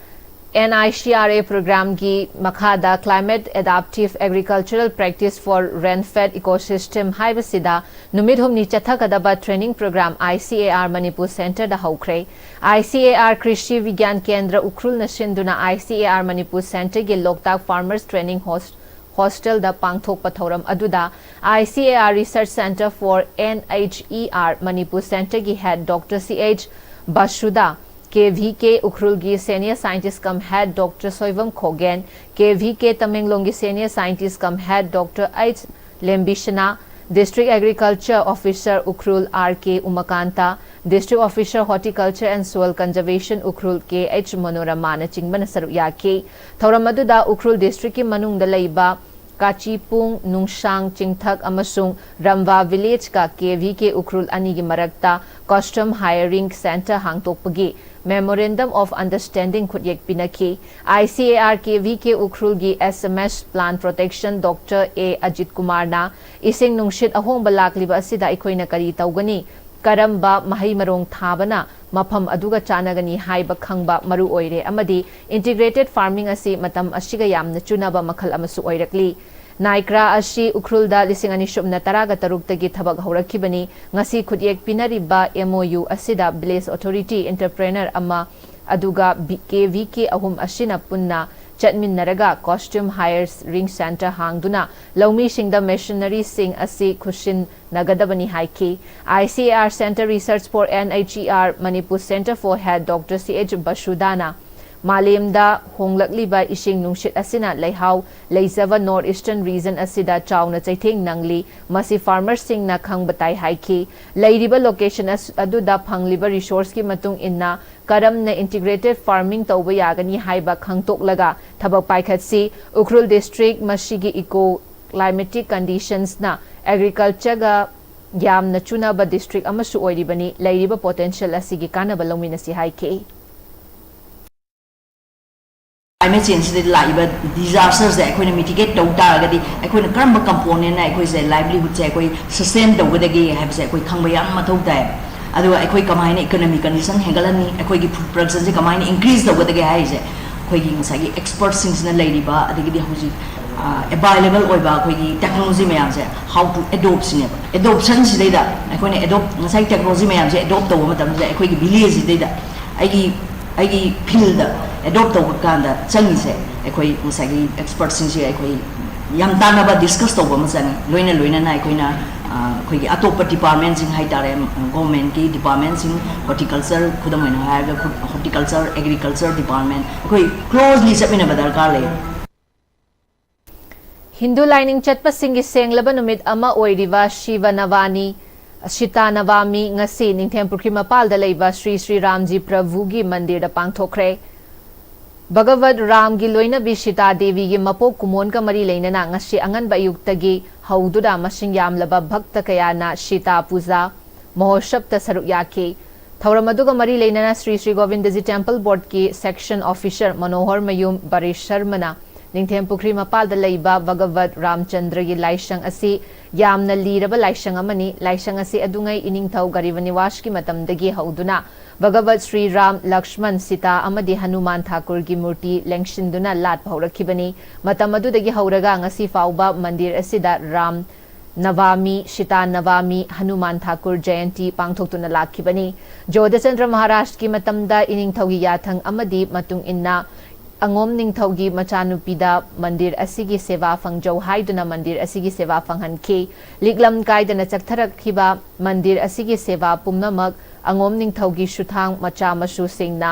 N I C R A program ꯒꯤ ꯃꯈꯥꯗ Climate Adaptive Agricultural Practice for Rainfed Ecosystem ꯍꯥꯏꯕꯁꯤꯗ ꯅꯨꯃꯤꯠ ꯍꯨꯝꯅꯤ ꯆꯠꯊꯒꯗꯕ training program I C A R Manipur Center ꯗ ꯍꯧꯈ꯭ꯔꯦ꯫ I C A R ꯀ꯭ꯔꯤꯁꯤ ꯕꯤꯒ꯭ꯌꯥꯟ ꯀꯦꯟꯗ꯭ꯔ ꯎꯈ꯭ꯔꯨꯜꯅ ꯁꯤꯟꯗꯨꯅ I C A R Manipur Center ꯒꯤ ꯂꯣꯛꯇꯥꯛ Farmers Training Host ꯍꯣꯁꯇꯦꯜꯗ ꯄꯥꯡꯊꯣꯛꯄ ꯊꯧꯔꯝ ꯑꯗꯨꯗ I C A R Research Centre for N H E R Manipur Centre ꯒꯤ head Doctor C H ꯕꯁꯨꯗꯥ, KVK Ukhrulꯒꯤ Senior Scientist cum Head Doctor Soivam Khogen, KVK Tamenglongꯒꯤ Senior Scientist cum Head Doctor H Lembishana, District Agriculture Officer Ukhrul R K Umakanta, District Officer Horticulture and Soil Conservation Ukhrul K H Manoramana ꯆꯤꯡꯕꯅ ꯁꯔꯨꯛ ꯌꯥꯈꯤ꯫ ꯊꯧꯔꯝ ꯑꯗꯨꯗ ꯎꯈ꯭ꯔꯨꯜ districtꯀꯤ ꯃꯅꯨꯡꯗ ꯂꯩꯕ ꯀꯥꯆꯤꯄꯨꯡ, ꯅꯨꯡꯁꯥꯡ ꯆꯤꯡꯊꯛ ꯑꯃꯁꯨꯡ ꯔꯝꯕꯥ villageꯀ KVK Ukhrul ꯑꯅꯤꯒꯤ ꯃꯔꯛꯇ custom hiring centre ꯍꯥꯡꯗꯣꯛꯄꯒꯤ Memorandum of Understanding ꯈꯨꯠꯌꯦꯛ ꯄꯤꯅꯈꯤ꯫ ICAR KVK ꯎꯈ꯭ꯔꯨꯜꯒꯤ SMS Plant Protection Doctor A Ajit Kumarꯅ ꯏꯁꯤꯡ ꯅꯨꯡꯁꯤꯠ ꯑꯍꯣꯡꯕ ꯂꯥꯛꯂꯤꯕ ꯑꯁꯤꯗ ꯑꯩꯈꯣꯏꯅ ꯀꯔꯤ ꯇꯧꯒꯅꯤ? ꯀꯔꯝꯕ ꯃꯍꯩ ꯃꯔꯣꯡ ꯊꯥꯕꯅ ꯃꯐꯝ ꯑꯗꯨꯒ ꯆꯥꯟꯅꯒꯅꯤ ꯍꯥꯏꯕ ꯈꯪꯕ ꯃꯔꯨ ꯑꯣꯏꯔꯦ ꯑꯃꯗꯤ integrated farming ꯑꯁꯤ ꯃꯇꯝ ꯑꯁꯤꯒ ꯌꯥꯝꯅ ꯆꯨꯅꯕ ꯃꯈꯜ ꯑꯃꯁꯨ ꯑꯣꯏꯔꯛꯂꯤ꯫ ꯅꯥꯏꯀ꯭ꯔꯥ ꯑꯁꯤ ꯎꯈ꯭ꯔꯨꯜꯗ ꯂꯤꯁꯤꯡ ꯑꯅꯤ ꯁꯨꯞꯅ ꯇꯔꯥꯒ ꯇꯔꯨꯛꯇꯒꯤ ꯊꯕꯛ ꯍꯧꯔꯛꯈꯤꯕꯅꯤ꯫ ꯉꯁꯤ ꯈꯨꯠꯌꯦꯛ ꯄꯤꯅꯔꯤꯕ MOU ꯑꯁꯤꯗ village authority, entrepreneur ꯑꯃ, ꯑꯗꯨꯒ ꯕꯤ-, KVK ꯑꯍꯨꯝ ꯑꯁꯤꯅ ꯄꯨꯟꯅ ꯆꯠꯃꯤꯟꯅꯔꯒ custom hiring centre ꯍꯥꯡꯗꯨꯅ ꯂꯧꯃꯤꯁꯤꯡꯗ machineryꯁꯤꯡ ꯑꯁꯤ ꯈꯨꯠꯁꯤꯟꯅꯒꯗꯕꯅꯤ ꯍꯥꯏꯈꯤ꯫ ICAR Centre Research for NHER Manipur Centre for Head Doctor C H Basudhana ꯃꯥꯂꯦꯝꯗ ꯍꯣꯡꯂꯛꯂꯤꯕ ꯏꯁꯤꯡ ꯅꯨꯡꯁꯤꯠ ꯑꯁꯤꯅ ꯂꯩꯍꯥꯎ ꯂꯩꯖꯕ North Eastern region ꯑꯁꯤꯗ ꯆꯥꯎꯅ ꯆꯩꯊꯦꯡ ꯅꯪꯂꯤ꯫ ꯃꯁꯤ farmerꯁꯤꯡꯅ ꯈꯪꯕ ꯇꯥꯏ ꯍꯥꯏꯈꯤ꯫ ꯂꯩꯔꯤꯕ location ꯑꯁ-, ꯑꯗꯨꯗ ꯐꯪꯂꯤꯕ resourceꯀꯤ ꯃꯇꯨꯡ ꯏꯟꯅ ꯀꯔꯝꯅ integrated farming ꯇꯧꯕ ꯌꯥꯒꯅꯤ ꯍꯥꯏꯕ ꯈꯪꯗꯣꯛꯂꯒ ꯊꯕꯛ ꯄꯥꯏꯈꯠꯁꯤ꯫ ꯎꯈ꯭ꯔꯨꯜ district ꯃꯁꯤꯒꯤ eco climatic conditionsꯅ agricultureꯒ ꯌꯥꯝꯅ ꯆꯨꯅꯕ district ꯑꯃꯁꯨ ꯑꯣꯏꯔꯤꯕꯅꯤ꯫ ꯂꯩꯔꯤꯕ potential ꯑꯁꯤꯒꯤ ꯀꯥꯟꯅꯕ ꯂꯧꯃꯤꯟꯅꯁꯤ ꯍꯥꯏꯈꯤ꯫ Climate changeꯁꯤꯗ ꯂꯥꯛꯏꯕ disasterꯁꯦ ꯑꯩꯈꯣꯏꯅ mitigate ꯇꯧ ꯇꯥꯔꯒꯗꯤ ꯑꯩꯈꯣꯏꯅ ꯀꯔꯝꯕ componentꯅ ꯑꯩꯈꯣꯏꯁꯦ livelihoodꯁꯦ ꯑꯩꯈꯣꯏ sustain ꯇꯧꯒꯗꯒꯦ ꯍꯥꯏꯕꯁꯦ ꯑꯩꯈꯣꯏ ꯈꯪꯕ ꯌꯥꯝ ꯃꯊꯧ ꯇꯥꯏ꯫ ꯑꯗꯨꯒ ꯑꯩꯈꯣꯏ ꯀꯃꯥꯏꯅ economic condition ꯍꯦꯟꯒꯠꯍꯟꯅꯤ, ꯑꯩꯈꯣꯏꯒꯤ food productionꯁꯦ ꯀꯃꯥꯏꯅ increase ꯇꯧꯒꯗꯒꯦ ꯍꯥꯏꯔꯤꯁꯦ ꯑꯩꯈꯣꯏꯒꯤ ꯉꯁꯥꯏꯒꯤ expertꯁꯤꯡꯁꯤꯅ ꯂꯩꯔꯤꯕ ꯑꯗꯒꯤꯗꯤ ꯍꯧꯖꯤꯛ available ꯑꯣꯏꯕ ꯑꯩꯈꯣꯏꯒꯤ technology ꯃꯌꯥꯝꯁꯦ how to adopt ꯁꯤꯅꯦꯕ꯫ Adoptionꯁꯤꯗꯩꯗ ꯑꯩꯈꯣꯏꯅ adopt, ꯉꯁꯥꯏ technology ꯃꯌꯥꯝꯁꯦ adopt ꯇꯧꯕ ꯃꯇꯝꯗ ꯑꯩꯈꯣꯏꯒꯤ villageꯁꯤꯗꯩꯗ ꯑꯩꯒꯤ ꯑꯩꯒꯤ fieldꯇ adopt ꯇꯧꯕ ꯀꯥꯟꯗ ꯆꯪꯉꯤꯁꯦ ꯑꯩꯈꯣꯏ ꯉꯁꯥꯏꯒꯤ expertꯁꯤꯡꯁꯦ ꯑꯩꯈꯣꯏ ꯌꯥꯝ ꯇꯥꯟꯅꯕ discuss ꯇꯧꯕ ꯑꯃ ꯆꯪꯉꯤ꯫ ꯂꯣꯏꯅ ꯂꯣꯏꯅꯅ ꯑꯩꯈꯣꯏꯅ ꯑꯩꯈꯣꯏꯒꯤ ꯑꯇꯣꯞꯄ ꯗꯤꯄꯥꯔꯠꯃꯦꯟꯁꯤꯡ ꯍꯥꯏꯇꯥꯔꯦ, ꯒꯣꯔꯃꯦꯟꯒꯤ ꯗꯤꯄꯥꯔꯠꯃꯦꯟꯁꯤꯡ, ꯍꯣꯔꯇꯤꯀꯜꯆꯔ, ꯈꯨꯗꯝ ꯑꯣꯏꯅ ꯍꯥꯏꯔꯒ ꯍꯣꯔꯇꯤꯀꯜꯆꯔ, ꯑꯦꯒ꯭ꯔꯤꯀꯜꯆꯔ ꯗꯤꯄꯥꯔꯠꯃꯦꯟ, ꯑꯩꯈꯣꯏ ꯀ꯭ꯂꯣꯖꯂꯤ ꯆꯠꯃꯤꯟꯅꯕ ꯗꯔꯀꯥꯔ ꯂꯩ꯫ ꯍꯤꯟꯗꯨ ꯂꯥꯏꯅꯤꯡ ꯆꯠꯄꯁꯤꯡꯒꯤ ꯁꯦꯡꯂꯕ ꯅꯨꯃꯤꯠ ꯑꯃ ꯑꯣꯏꯔꯤꯕ ꯁꯤꯕ ꯅꯕꯥꯅꯤ, ꯁꯤꯇꯥ ꯅꯕꯥꯃꯤ, ꯉꯁꯤ ꯅꯤꯡꯊꯦꯝ ꯄꯨꯈ꯭ꯔꯤ ꯃꯄꯥꯜꯗ ꯂꯩꯕ ꯁ꯭ꯔꯤ ꯁ꯭ꯔꯤ ꯔꯥꯝꯖꯤ ꯄ꯭ꯔꯚꯨꯒꯤ ꯃꯟꯗꯤꯔꯗ ꯄꯥꯡꯊꯣꯛꯈ꯭ꯔꯦ꯫ ꯚꯒꯋꯠ ꯔꯥꯝꯒꯤ ꯂꯣꯏꯅꯕꯤ ꯁꯤꯇꯥ ꯗꯦꯕꯤꯒꯤ ꯃꯄꯣꯛ ꯀꯨꯝꯑꯣꯟꯒ ꯃꯔꯤ ꯂꯩꯅꯅ ꯉꯁꯤ ꯑꯉꯟꯕ ꯑꯌꯨꯛꯇꯒꯤ ꯍꯧꯗꯨꯅ ꯃꯁꯤꯡ ꯌꯥꯝꯂꯕ ꯚꯛꯇ ꯀꯌꯥꯅ ꯁꯤꯇꯥ ꯄꯨꯖꯥ ꯃꯍꯣꯠꯁꯕꯇ ꯁꯔꯨꯛ ꯌꯥꯈꯤ꯫ ꯊꯧꯔꯝ ꯑꯗꯨꯒ ꯃꯔꯤ ꯂꯩꯅꯅ ꯁ꯭ꯔꯤ ꯁ꯭ꯔꯤ ꯒꯣꯕꯤꯟꯗꯖꯤ ꯇꯦꯝꯄꯜ ꯕꯣꯔꯗꯀꯤ ꯁꯦꯛꯁꯟ ꯑꯣꯐꯤꯁꯔ ꯃꯅꯣꯍꯔ ꯃꯌꯨꯝ ꯕꯔꯤ ꯁꯔꯃꯅ ꯅꯤꯡꯊꯦꯝ ꯄꯨꯈ꯭ꯔꯤ ꯃꯄꯥꯜꯗ ꯂꯩꯕ ꯚꯒꯋꯠ ꯔꯥꯝꯆꯟꯗ꯭ꯔꯒꯤ ꯂꯥꯏꯁꯪ ꯑꯁꯤ ꯌꯥꯝꯅ ꯂꯤꯔꯕ ꯂꯥꯏꯁꯪ ꯑꯃꯅꯤ꯫ ꯂꯥꯏꯁꯪ ꯑꯁꯤ ꯑꯗꯨꯉꯩ ꯏꯅꯤꯡꯊꯧ ꯒꯔꯤꯕ ꯅꯤꯋꯥꯁꯀꯤ ꯃꯇꯝꯗꯒꯤ ꯍꯧꯗꯨꯅ ꯚꯒꯋꯠ ꯁ꯭ꯔꯤ ꯔꯥꯝ, ꯂꯛꯁꯃꯟ, ꯁꯤꯇꯥ ꯑꯃꯗꯤ ꯍꯅꯨꯃꯥꯟ ꯊꯥꯀꯨꯔꯒꯤ ꯃꯨꯔꯇꯤ ꯂꯦꯡꯁꯤꯟꯗꯨꯅ ꯂꯥꯠꯄ ꯍꯧꯔꯛꯈꯤꯕꯅꯤ꯫ ꯃꯇꯝ ꯑꯗꯨꯗꯒꯤ ꯍꯧꯔꯒ ꯉꯁꯤ ꯐꯥꯎꯕ ꯃꯟꯗꯤꯔ ꯑꯁꯤꯗ ꯔꯥꯝ ꯅꯕꯥꯃꯤ, ꯁꯤꯇꯥ ꯅꯕꯥꯃꯤ, ꯍꯅꯨꯃꯥꯟ ꯊꯥꯀꯨꯔ ꯖꯌꯟꯇꯤ ꯄꯥꯡꯊꯣꯛꯇꯨꯅ ꯂꯥꯛꯈꯤꯕꯅꯤ꯫ ꯖꯣꯙꯆꯟꯗ꯭ꯔ ꯃꯍꯥꯔꯥꯖꯀꯤ ꯃꯇꯝꯗ ꯏꯅꯤꯡꯊꯧꯒꯤ ꯌꯥꯊꯪ ꯑꯃꯗꯤ ꯃꯇꯨꯡ ꯏꯟꯅ ꯑꯉꯣꯝ ꯅꯤꯡꯊꯧꯒꯤ ꯃꯆꯥꯅꯨꯄꯤꯗ ꯃꯟꯗꯤꯔ ꯑꯁꯤꯒꯤ ꯁꯦꯕꯥ ꯐꯪꯖꯧ ꯍꯥꯏꯗꯨꯅ ꯃꯟꯗꯤꯔ ꯑꯁꯤꯒꯤ ꯁꯦꯕꯥ ꯐꯪꯍꯟꯈꯤ꯫ ꯂꯤꯛꯂꯝ ꯀꯥꯏꯗꯅ ꯆꯠꯊꯔꯛꯈꯤꯕ ꯃꯟꯗꯤꯔ ꯑꯁꯤꯒꯤ ꯁꯦꯕꯥ ꯄꯨꯝꯅꯃꯛ ꯑꯉꯣꯝ ꯅꯤꯡꯊꯧꯒꯤ ꯁꯨꯊꯥꯡ ꯃꯆꯥ ꯃꯁꯨꯁꯤꯡꯅ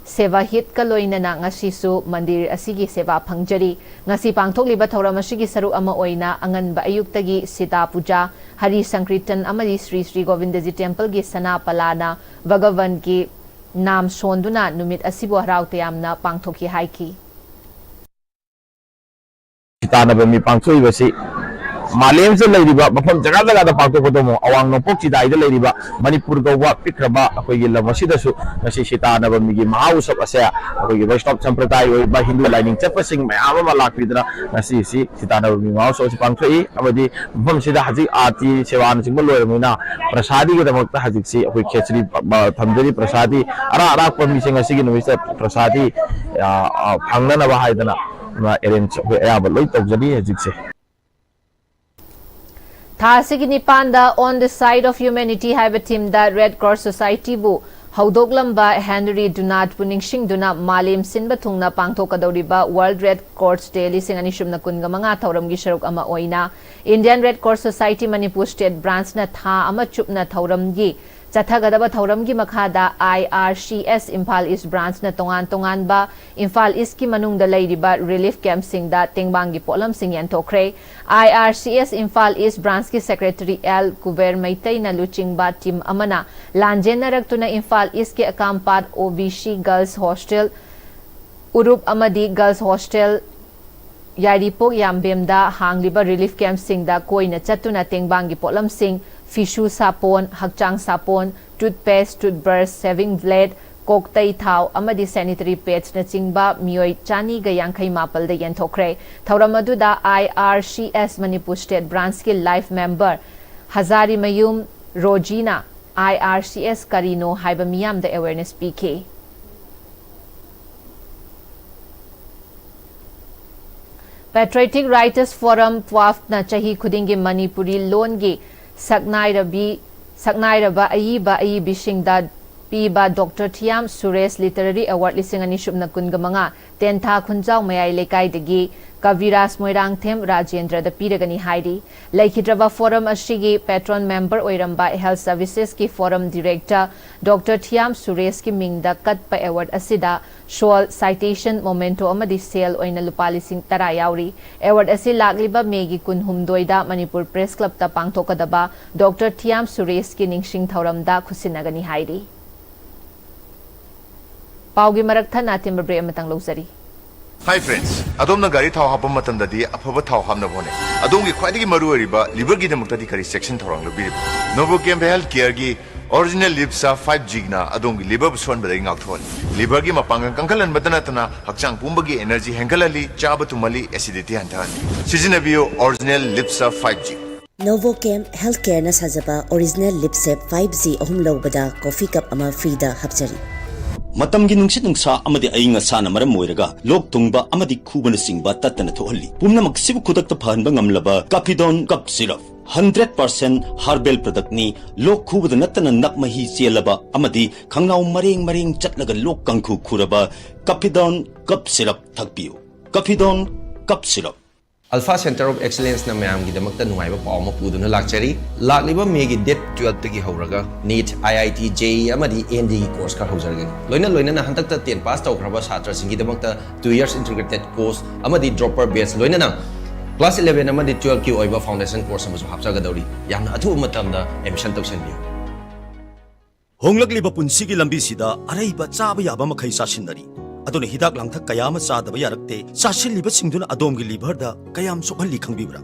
ꯁꯦꯕꯥ ꯍꯤꯠꯀ ꯂꯣꯏꯅꯅ ꯉꯁꯤꯁꯨ ꯃꯟꯗꯤꯔ ꯑꯁꯤꯒꯤ ꯁꯦꯕꯥ ꯐꯪꯖꯔꯤ꯫ ꯉꯁꯤ ꯄꯥꯡꯊꯣꯛꯂꯤꯕ ꯊꯧꯔꯝ ꯑꯁꯤꯒꯤ ꯁꯔꯨꯛ ꯑꯃ ꯑꯣꯏꯅ ꯑꯉꯟꯕ ꯑꯌꯨꯛꯇꯒꯤ ꯁꯤꯇꯥ ꯄꯨꯖꯥ, ꯍꯔꯤ ꯁꯪꯀ꯭ꯔꯤꯇꯟ ꯑꯃꯗꯤ ꯁ꯭ꯔꯤ ꯁ꯭ꯔꯤ ꯒꯣꯕꯤꯟꯗꯖꯤ ꯇꯦꯝꯄꯜꯒꯤ ꯁꯅꯥ ꯄꯂꯥꯅ ꯚꯒꯋꯟꯒꯤ ꯅꯥꯝ ꯁꯣꯟꯗꯨꯅ ꯅꯨꯃꯤꯠ ꯑꯁꯤꯕꯨ ꯍꯔꯥꯎ ꯇꯌꯥꯝꯅ ꯄꯥꯡꯊꯣꯛꯈꯤ ꯍꯥꯏꯈꯤ꯫ ꯁꯤꯇꯥ ꯅꯕꯃꯤ ꯄꯥꯡꯊꯣꯛꯏꯕꯁꯤ ꯃꯥꯂꯦꯝꯁꯤꯗ ꯂꯩꯔꯤꯕ ꯃꯐꯝ ꯖꯒꯥ ꯖꯒꯥꯗ ꯄꯥꯡꯊꯣꯛꯄꯗꯧꯅ ꯑꯋꯥꯡ ꯅꯣꯡꯄꯣꯛ ꯆꯤꯗꯥꯏꯗ ꯂꯩꯔꯤꯕ ꯃꯅꯤꯄꯨꯔ ꯀꯧꯕ ꯄꯤꯛꯈ꯭ꯔꯕ ꯑꯩꯈꯣꯏꯒꯤ ꯂꯝ ꯑꯁꯤꯗꯁꯨ ꯉꯁꯤ ꯁꯤꯇꯥ ꯅꯕꯃꯤꯒꯤ ꯃꯍꯥ ꯎꯠꯁꯕ ꯑꯁꯦ ꯑꯩꯈꯣꯏꯒꯤ ꯋꯩꯁꯅꯕ ꯁꯝꯄ꯭ꯔꯗꯥꯏ ꯑꯣꯏꯕ ꯍꯤꯟꯗꯨ ꯂꯥꯏꯅꯤꯡ ꯆꯠꯄꯁꯤꯡ ꯃꯌꯥꯝ ꯑꯃ ꯂꯥꯛꯄꯤꯗꯨꯅ ꯉꯁꯤꯁꯤ ꯁꯤꯇꯥ ꯅꯕꯃꯤ ꯃꯍꯥ ꯎꯠꯁꯕ ꯑꯁꯤ ꯄꯥꯡꯊꯣꯛꯏ꯫ ꯑꯃꯗꯤ ꯃꯐꯝꯁꯤꯗ ꯍꯧꯖꯤꯛ ꯑꯥꯔꯇꯤ ꯁꯦꯕꯥꯅꯆꯤꯡꯕ ꯂꯣꯏꯔꯕꯅꯤꯅ ꯄ꯭ꯔꯁꯥꯗꯤꯒꯤꯗꯃꯛꯇ ꯍꯧꯖꯤꯛꯁꯤ ꯑꯩꯈꯣꯏ ꯈꯦꯆ꯭ꯔꯤ ꯊꯝꯖꯔꯤ꯫ ꯄ꯭ꯔꯁꯥꯗꯤ ꯑꯔꯥꯛ ꯑꯔꯥꯛꯄ ꯃꯤꯁꯤꯡ ꯑꯁꯤꯒꯤ ꯅꯨꯃꯤꯠꯁꯤꯗ ꯄ꯭ꯔꯁꯥꯗꯤ ꯐꯪꯅꯅꯕ ꯍꯥꯏꯗꯅ ꯑꯦꯔꯦꯟꯖ ꯑꯩꯈꯣꯏ ꯑꯌꯥꯝꯕ ꯂꯣꯏ ꯇꯧꯖꯔꯤ ꯍꯧꯖꯤꯛꯁꯦ꯫ ꯊꯥ ꯑꯁꯤꯒꯤ ꯅꯤꯄꯥꯟꯗ On the Side of Humanity ꯍꯥꯏꯕ ꯊꯤꯝꯗ ꯔꯦꯗ ꯀ꯭ꯔꯣꯁ ꯁꯣꯁꯥꯏꯇꯤꯕꯨ ꯍꯧꯗꯣꯛꯂꯝꯕ ꯍꯦꯟꯔꯤ ꯗꯨꯅꯥꯠꯄꯨ ꯅꯤꯡꯁꯤꯡꯗꯨꯅ ꯃꯥꯂꯦꯝ ꯁꯤꯟꯕ ꯊꯨꯡꯅ ꯄꯥꯡꯊꯣꯛꯀꯗꯧꯔꯤꯕ World Red Cross Day ꯂꯤꯁꯤꯡ ꯑꯅꯤ ꯁꯨꯞꯅ ꯀꯨꯟꯒ ꯃꯉꯥ ꯊꯧꯔꯝꯒꯤ ꯁꯔꯨꯛ ꯑꯃ ꯑꯣꯏꯅ Indian Red Cross Society Manipur State Branch ꯅ ꯊꯥ ꯑꯃ ꯆꯨꯞꯅ ꯊꯧꯔꯝꯒꯤ ꯆꯠꯊꯒꯗꯕ ꯊꯧꯔꯝꯒꯤ ꯃꯈꯥꯗ I R C S Imphal East Branch ꯅ ꯇꯣꯉꯥꯟ ꯇꯣꯉꯥꯟꯕ ꯏꯝꯐꯥꯜ ꯏꯁꯀꯤ ꯃꯅꯨꯡꯗ ꯂꯩꯔꯤꯕ relief camp ꯁꯤꯡꯗ ꯇꯦꯡꯕꯥꯡꯒꯤ ꯄꯣꯠꯂꯝꯁꯤꯡ ꯌꯦꯟꯊꯣꯛꯈ꯭ꯔꯦ꯫ I R C S Imphal East Branch ꯀꯤ Secretary L ꯀꯨꯕꯦꯔ ꯃꯩꯇꯩꯅ ꯂꯨꯆꯤꯡꯕ team ꯑꯃꯅ ꯂꯥꯟꯖꯦꯟꯅꯔꯛꯇꯨꯅ ꯏꯝꯐꯥꯜ ꯏꯁꯀꯤ ꯑꯀꯥꯝꯄꯥꯠ O B C Girls Hostel, ꯎꯔꯨꯞ ꯑꯃꯗꯤ Girls Hostel, ꯌꯥꯏꯔꯤꯄꯣꯛ ꯌꯥꯝꯕꯦꯝꯗ ꯍꯥꯡꯂꯤꯕ relief camp ꯁꯤꯡꯗ ꯀꯣꯏꯅ ꯆꯠꯇꯨꯅ ꯇꯦꯡꯕꯥꯡꯒꯤ ꯄꯣꯠꯂꯝꯁꯤꯡ, ꯐꯤꯁꯨ ꯁꯥꯄꯣꯟ, ꯍꯛꯆꯥꯡ ꯁꯥꯄꯣꯟ, toothpaste, toothbrush, shaving blade, ꯀꯣꯛꯇꯩ ꯊꯥꯎ ꯑꯃꯗꯤ sanitary pads ꯅꯆꯤꯡꯕ ꯃꯤꯑꯣꯏ ꯆꯅꯤꯒ ꯌꯥꯡꯈꯩ ꯃꯥꯄꯜꯗ ꯌꯦꯟꯊꯣꯛꯈ꯭ꯔꯦ꯫ ꯊꯧꯔꯝ ꯑꯗꯨꯗ I R C S Manipur State Branch ꯀꯤ life member ꯍꯖꯥꯔꯤꯃꯌꯨꯝ ꯔꯣꯖꯤꯅ I R C S ꯀꯔꯤꯅꯣ ꯍꯥꯏꯕ ꯃꯤꯌꯥꯝꯗ awareness ꯄꯤꯈꯤ꯫ Patriotic Writers Forum, PWAF ꯅ ꯆꯍꯤ ꯈꯨꯗꯤꯡꯒꯤ ꯃꯅꯤꯄꯨꯔꯤ ꯂꯣꯟꯒꯤ ꯁꯛꯅꯥꯏꯔꯕꯤ, ꯁꯛꯅꯥꯏꯔꯕ ꯑꯏꯕ ꯑꯏꯕꯤꯁꯤꯡꯗ ꯄꯤꯕ Doctor ꯊꯤꯌꯥꯝ ꯁꯨꯔꯦꯁ Literary Award ꯂꯤꯁꯤꯡ ꯑꯅꯤ ꯁꯨꯞꯅ ꯀꯨꯟꯒ ꯃꯉꯥ ꯇꯦꯟꯊꯥ ꯈꯨꯟꯖꯥꯎ ꯃꯌꯥꯏ ꯂꯩꯀꯥꯏꯗꯒꯤ ꯀꯕꯤꯔꯥꯖ ꯃꯣꯏꯔꯥꯡꯊꯦꯝ ꯔꯥꯖꯦꯟꯗ꯭ꯔꯗ ꯄꯤꯔꯒꯅꯤ ꯍꯥꯏꯔꯤ꯫ ꯂꯩꯈꯤꯗ꯭ꯔꯕ forum ꯑꯁꯤꯒꯤ patron member ꯑꯣꯏꯔꯝꯕ Health Services ꯀꯤ forum director Doctor ꯊꯤꯌꯥꯝ ꯁꯨꯔꯦꯁꯀꯤ ꯃꯤꯡꯗ ꯀꯠꯄ award ꯑꯁꯤꯗ shawl, citation, memento ꯑꯃꯗꯤ ꯁꯦꯜ ꯑꯣꯏꯅ ꯂꯨꯄꯥ ꯂꯤꯁꯤꯡ ꯇꯔꯥ ꯌꯥꯎꯔꯤ꯫ Award ꯑꯁꯤ ꯂꯥꯛꯂꯤꯕ ꯃꯦꯒꯤ ꯀꯨꯟꯍꯨꯝꯗꯣꯏꯗ ꯃꯅꯤꯄꯨꯔ Press Club ꯇ ꯄꯥꯡꯊꯣꯛꯀꯗꯕ Doctor ꯊꯤꯌꯥꯝ ꯁꯨꯔꯦꯁꯀꯤ ꯅꯤꯡꯁꯤꯡ ꯊꯧꯔꯝꯗ ꯈꯨꯠꯁꯤꯟꯅꯒꯅꯤ ꯍꯥꯏꯔꯤ꯫ ꯄꯥꯎꯒꯤ ꯃꯔꯛ ꯊꯠꯅ ꯑꯇꯦꯟꯕ break ꯑꯃꯇꯪ ꯂꯧꯖꯔꯤ꯫ Hi friends, ꯑꯗꯣꯝꯅ ꯒꯥꯔꯤ ꯊꯥꯎ ꯍꯥꯞꯄ ꯃꯇꯝꯗꯗꯤ ꯑꯐꯕ ꯊꯥꯎ ꯍꯥꯞꯅꯕ ꯍꯣꯠꯅꯩ꯫ ꯑꯗꯣꯝꯒꯤ ꯈ꯭ꯋꯥꯏꯗꯒꯤ ꯃꯔꯨ ꯑꯣꯏꯔꯤꯕ liver ꯒꯤꯗꯃꯛꯇꯗꯤ ꯀꯔꯤ ꯆꯦꯛꯁꯤꯟ ꯊꯧꯔꯥꯡ ꯂꯧꯕꯤꯔꯤꯕ? Novochem Health Care ꯒꯤ Original Liver Save five G ꯅ ꯑꯗꯣꯝꯒꯤ liver ꯕꯨ ꯁꯣꯟꯕꯗꯒꯤ ꯉꯥꯛꯊꯣꯛꯍꯜꯂꯤ꯫ Liver ꯒꯤ ꯃꯄꯥꯡꯒꯜ ꯀꯟꯈꯠꯍꯟꯕꯇ ꯅꯠꯇꯅ ꯍꯛꯆꯥꯡ ꯄꯨꯝꯕꯒꯤ energy ꯍꯦꯟꯒꯠꯍꯜꯂꯤ, ꯆꯥꯕ ꯇꯨꯝꯍꯜꯂꯤ, acidity ꯍꯟꯊꯍꯜꯂꯤ꯫ ꯁꯤꯖꯤꯟꯅꯕꯤꯌꯨ Original Liver Save five G꯫ Novochem Health Care ꯅ ꯁꯥꯖꯕ Original Liver Save five G ꯑꯍꯨꯝ ꯂꯧꯕꯗ coffee cup ꯑꯃ free ꯗ ꯍꯥꯞꯆꯔꯤ꯫ ꯃꯇꯝꯒꯤ ꯅꯨꯡꯁꯤꯠ ꯅꯨꯡꯁꯥ ꯑꯃꯗꯤ ꯑꯏꯪ ꯑꯁꯥꯅ ꯃꯔꯝ ꯑꯣꯏꯔꯒ ꯂꯣꯛ ꯊꯨꯡꯕ ꯑꯃꯗꯤ ꯈꯨꯕꯅꯆꯤꯡꯕ ꯇꯠꯇꯅ ꯊꯣꯛꯍꯜꯂꯤ꯫ ꯄꯨꯝꯅꯃꯛ ꯑꯁꯤꯕꯨ ꯈꯨꯗꯛꯇ ꯐꯍꯟꯕ ꯉꯝꯂꯕ Cappidone Cough Syrup꯫ Hundred percent herbal ꯄ꯭ꯔꯗꯛꯅꯤ꯫ ꯂꯣꯛ ꯈꯨꯕꯗ ꯅꯠꯇꯅ ꯅꯞ ꯃꯍꯤ ꯆꯦꯜꯂꯕ ꯑꯃꯗꯤ ꯈꯪꯅꯥꯎ ꯃꯔꯦꯡ ꯃꯔꯦꯡ ꯆꯠꯂꯒ ꯂꯣꯛ ꯀꯥꯡꯈꯨ ꯈꯨꯔꯕ ꯀꯐꯤꯗꯣꯟ ꯀꯞ ꯁꯤꯔꯞ ꯊꯛꯄꯤꯌꯨ꯫ Cappidone cough syrup. Alpha Center of Excellence ꯅ ꯃꯌꯥꯝꯒꯤꯗꯃꯛꯇ ꯅꯨꯡꯉꯥꯏꯕ ꯄꯥꯎ ꯑꯃ ꯄꯨꯗꯨꯅ ꯂꯥꯛꯆꯔꯤ꯫ ꯂꯥꯛꯂꯤꯕ ꯃꯦꯒꯤ ꯗꯦꯠ ꯇꯨꯌꯦꯜꯐꯇꯒꯤ ꯍꯧꯔꯒ ꯅꯤꯠ, ꯑꯥꯏ ꯑꯥꯏ ꯇꯤ, ꯖꯦ ꯏ ꯑꯃꯗꯤ ꯑꯦꯟ ꯗꯤꯒꯤ ꯀꯣꯔꯁ ꯈꯔ ꯍꯧꯖꯔꯒꯅꯤ꯫ ꯂꯣꯏꯅ ꯂꯣꯏꯅꯅ ꯍꯟꯗꯛꯇ ꯇꯦꯟ ꯄꯥꯁ ꯇꯧꯈ꯭ꯔꯕ ꯁꯥꯇ꯭ꯔꯁꯤꯡꯒꯤꯗꯃꯛꯇ ꯇꯨ ꯌꯔꯁ ꯏꯟꯇꯤꯒ꯭ꯔꯦꯇꯦꯠ ꯀꯣꯔꯁ ꯑꯃꯗꯤ ꯗ꯭ꯔꯣꯄꯔ ꯕꯦꯆ, ꯂꯣꯏꯅꯅ ꯀ꯭ꯂꯥꯁ ꯏꯂꯦꯚꯦꯟ ꯑꯃꯗꯤ ꯇꯨꯌꯦꯜꯐꯀꯤ ꯑꯣꯏꯕ ꯐꯥꯎꯟꯗꯦꯁꯟ ꯀꯣꯔꯁ ꯑꯃꯁꯨ ꯍꯥꯞꯆꯒꯗꯧꯔꯤ꯫ ꯌꯥꯝꯅ ꯑꯊꯨꯕ ꯃꯇꯝꯗ ꯑꯦꯗꯃꯤꯁꯟ ꯇꯧꯁꯤꯟꯕꯤꯌꯨ꯫ ꯍꯣꯡꯂꯛꯂꯤꯕ ꯄꯨꯟꯁꯤꯒꯤ ꯂꯝꯕꯤꯁꯤꯗ ꯑꯔꯩꯕ ꯆꯥꯕ ꯌꯥꯕ ꯃꯈꯩ ꯆꯥꯁꯤꯟꯅꯔꯤ꯫ ꯑꯗꯨꯅ ꯍꯤꯗꯥꯛ ꯂꯥꯡꯊꯛ ꯀꯌꯥ ꯑꯃ ꯆꯥꯗꯕ ꯌꯥꯔꯛꯇꯦ꯫ ꯆꯥꯁꯤꯜꯂꯤꯕꯁꯤꯡꯗꯨꯅ ꯑꯗꯣꯝꯒꯤ ꯂꯤꯚꯔꯗ ꯀꯌꯥꯝ ꯁꯣꯛꯍꯜꯂꯤ ꯈꯪꯕꯤꯕ꯭ꯔꯥ?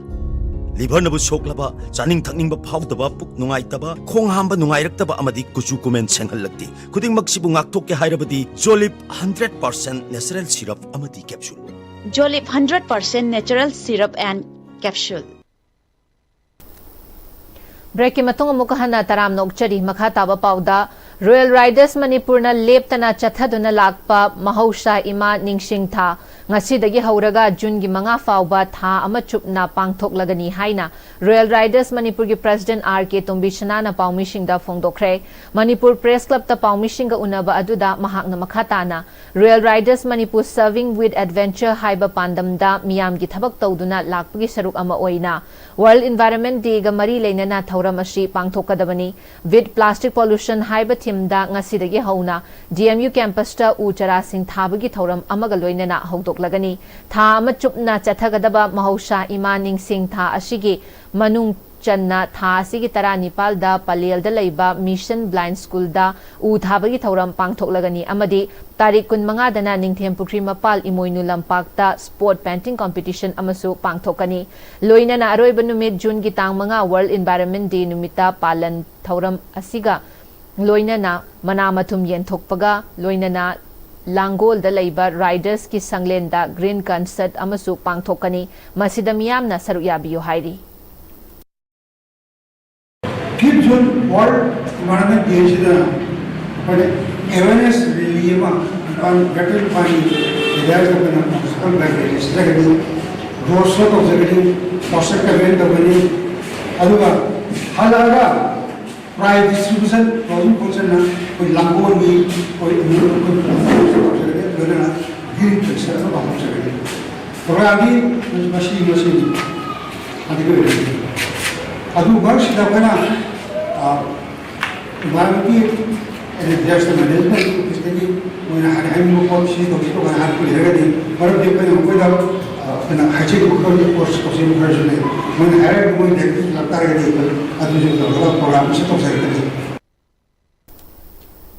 ꯂꯤꯚꯔꯅꯕꯨ ꯁꯣꯛꯂꯕ, ꯆꯥꯅꯤꯡ ꯊꯛꯅꯤꯡꯕ ꯐꯥꯎꯗꯕ, ꯄꯨꯛ ꯅꯨꯡꯉꯥꯏꯇꯕ, ꯈꯣꯡ ꯍꯥꯝꯕ ꯅꯨꯡꯉꯥꯏꯔꯛꯇꯕ ꯑꯃꯗꯤ ꯀꯨꯆꯨ ꯀꯨꯃꯦꯟ ꯁꯦꯡꯍꯜꯂꯛꯇꯦ꯫ ꯈꯨꯗꯤꯡꯃꯛꯁꯤꯕꯨ ꯉꯥꯛꯊꯣꯛꯀꯦ ꯍꯥꯏꯔꯕꯗꯤ ꯖꯣꯂꯤꯞ ꯍꯟꯗ꯭ꯔꯦꯠ ꯄꯥꯔꯁꯦꯟ natural syrup ꯑꯃꯗꯤ capsule꯫ Jolip hundred percent natural syrup and capsule. ꯕ꯭ꯔꯦꯛꯀꯤ ꯃꯇꯨꯡ ꯑꯃꯨꯛꯀ ꯍꯟꯅ ꯇꯔꯥꯝꯅ ꯑꯣꯛꯆꯔꯤ꯫ ꯃꯈꯥ ꯇꯥꯕ ꯄꯥꯎꯗ, ꯔꯣꯌꯦꯜ ꯔꯥꯏꯗꯔꯁ ꯃꯅꯤꯄꯨꯔꯅ ꯂꯦꯞꯇꯅ ꯆꯠꯊꯗꯨꯅ ꯂꯥꯛꯄ ꯃꯍꯧꯁꯥ ꯏꯃꯥ ꯅꯤꯡꯁꯤꯡ ꯊꯥ ꯉꯁꯤꯗꯒꯤ ꯍꯧꯔꯒ ꯖꯨꯟꯒꯤ ꯃꯉꯥ ꯐꯥꯎꯕ ꯊꯥ ꯑꯃ ꯆꯨꯞꯅ ꯄꯥꯡꯊꯣꯛꯂꯒꯅꯤ ꯍꯥꯏꯅ ꯔꯣꯌꯦꯜ ꯔꯥꯏꯗꯔꯁ ꯃꯅꯤꯄꯨꯔꯒꯤ ꯄ꯭ꯔꯦꯁꯤꯗꯦꯟꯠ ꯑꯥꯔ ꯀꯦ ꯇꯣꯝꯕꯤꯁꯅꯥꯅ ꯄꯥꯎꯃꯤꯁꯤꯡꯗ ꯐꯣꯡꯗꯣꯛꯈ꯭ꯔꯦ꯫ ꯃꯅꯤꯄꯨꯔ ꯄ꯭ꯔꯦꯁ ꯀ꯭ꯂꯕꯇ ꯄꯥꯎꯃꯤꯁꯤꯡꯒ ꯎꯅꯕ ꯑꯗꯨꯗ ꯃꯍꯥꯛꯅ ꯃꯈꯥ ꯇꯥꯅ Royal Riders Manipur Serving with Adventure ꯍꯥꯏꯕ ꯄꯥꯟꯗꯝꯗ ꯃꯤꯌꯥꯝꯒꯤ ꯊꯕꯛ ꯇꯧꯗꯨꯅ ꯂꯥꯛꯄꯒꯤ ꯁꯔꯨꯛ ꯑꯃ ꯑꯣꯏꯅ World Environment Dayꯒ ꯃꯔꯤ ꯂꯩꯅꯅ ꯊꯧꯔꯝ ꯑꯁꯤ ꯄꯥꯡꯊꯣꯛꯀꯗꯕꯅꯤ꯫ With Plastic Pollution ꯍꯥꯏꯕ ꯊꯤꯝꯗ ꯉꯁꯤꯗꯒꯤ ꯍꯧꯅ ꯗꯤ ꯑꯦꯝ ꯌꯨ ꯀꯦꯝꯄꯁꯇ ꯎ ꯆꯥꯔꯥꯁꯤꯡ ꯊꯥꯕꯒꯤ ꯊꯧꯔꯝ ꯑꯃꯒ ꯂꯣꯏꯅꯅ ꯍꯧꯗꯣꯛꯂꯒꯅꯤ꯫ ꯊꯥ ꯑꯃ ꯆꯨꯞꯅ ꯆꯠꯊꯒꯗꯕ ꯃꯍꯧꯁꯥ ꯏꯃꯥ ꯅꯤꯡꯁꯤꯡ ꯊꯥ ꯑꯁꯤꯒꯤ ꯃꯅꯨꯡ ꯆꯟꯅ ꯊꯥ ꯑꯁꯤꯒꯤ ꯇꯔꯥꯅꯤꯄꯥꯜꯗ ꯄꯂꯦꯜꯗ ꯂꯩꯕ ꯃꯤꯁꯟ ꯕ꯭ꯂꯥꯏꯟ ꯁ꯭ꯀꯨꯜꯗ ꯎ ꯊꯥꯕꯒꯤ ꯊꯧꯔꯝ ꯄꯥꯡꯊꯣꯛꯂꯒꯅꯤ ꯑꯃꯗꯤ ꯇꯥꯔꯤꯛ ꯀꯨꯟꯃꯉꯥꯗꯅ ꯅꯤꯡꯊꯦꯝ ꯄꯨꯈ꯭ꯔꯤ ꯃꯄꯥꯜ ꯏꯃꯣꯏꯅꯨ ꯂꯝꯄꯥꯛꯇ spot painting competition ꯑꯃꯁꯨ ꯄꯥꯡꯊꯣꯛꯀꯅꯤ꯫ ꯂꯣꯏꯅꯅ ꯑꯔꯣꯏꯕ ꯅꯨꯃꯤꯠ ꯖꯨꯟꯒꯤ ꯇꯥꯡ ꯃꯉꯥ World Environment Day ꯅꯨꯃꯤꯠꯇ ꯄꯥꯂꯟ ꯊꯧꯔꯝ ꯑꯁꯤꯒ ꯂꯣꯏꯅꯅ ꯃꯅꯥ ꯃꯊꯨꯝ ꯌꯦꯟꯊꯣꯛꯄꯒ ꯂꯣꯏꯅꯅ ꯂꯥꯡꯒꯣꯜꯗ ꯂꯩꯕ ꯔꯥꯏꯗꯔꯁꯀꯤ ꯁꯪꯂꯦꯟꯗ green concert ꯑꯃꯁꯨ ꯄꯥꯡꯊꯣꯛꯀꯅꯤ꯫ ꯃꯁꯤꯗ ꯃꯤꯌꯥꯝꯅ ꯁꯔꯨꯛ ꯌꯥꯕꯤꯌꯨ ꯍꯥꯏꯔꯤ꯫ Fifth June World Environment Day ꯁꯤꯗ ꯑꯩꯈꯣꯏꯅ awareness rally ꯑꯃ ꯏꯝꯐꯥꯜ ꯕꯦꯇꯜ ꯄꯥꯏꯟ ꯑꯦꯔꯤꯌꯥꯁꯤꯗ ꯑꯩꯈꯣꯏꯅ ꯃ꯭ꯌꯨꯅꯤꯁꯤꯄꯥꯜ ꯂꯥꯏꯕ꯭ꯔꯦꯔꯤ ꯁꯤꯗ ꯀꯩꯅꯣ ꯔꯣꯗ ꯁꯣ ꯇꯧꯖꯒꯅꯤ, ꯄꯣꯁꯇꯔ ꯀꯟꯚꯦꯟ ꯇꯧꯒꯅꯤ꯫ ꯑꯗꯨꯒ ꯍꯜꯂꯛꯑꯒ prize distribution, closing functionꯅ ꯑꯩꯈꯣꯏ ꯂꯥꯡꯒꯣꯜꯒꯤ ꯑꯩꯈꯣꯏ ꯑꯩꯈꯣꯏ ꯇꯧꯖꯔꯒꯦ, ꯂꯣꯏꯅꯅ giving function ꯑꯃ ꯄꯥꯡꯊꯣꯛꯆꯒꯅꯤ꯫ Programꯗꯤ ꯃꯁꯤ ꯃꯁꯤꯅꯤ꯫ ꯑꯗꯨꯒꯤ ꯑꯣꯏꯔꯗꯤ ꯑꯗꯨ ꯃꯔꯛꯁꯤꯗ ꯑꯩꯈꯣꯏꯅ, ꯑ, environmental and disaster management officeꯇꯒꯤ ꯃꯣꯏꯅ ꯍꯥꯏ-, ꯍꯥꯏꯅꯤꯡꯕ ꯄꯣꯠ ꯁꯤ ꯇꯧꯁꯤ ꯇꯧꯕ ꯍꯥꯏꯔꯛꯄ ꯂꯩꯔꯒꯗꯤ, ꯃꯔꯝꯗꯤ ꯑꯩꯈꯣꯏꯅ ꯃꯈꯣꯏꯗ, ꯑ, ꯑꯩꯈꯣꯏꯅ ꯍꯥꯏꯖꯔꯤꯕ ꯈꯔ, course ꯇꯧꯖꯔꯤꯕ ꯈꯔꯁꯨ ꯂꯩ꯫ ꯃꯣꯏꯅ ꯍꯥꯏꯔꯒꯗꯤ ꯃꯣꯏ directive ꯂꯥꯛ ꯇꯥꯔꯒꯗꯤ ꯑꯩꯈꯣꯏ ꯑꯗꯨꯁꯨ ꯇꯧꯔꯒ programꯁꯨ ꯇꯧꯖꯔꯛꯀꯅꯤ꯫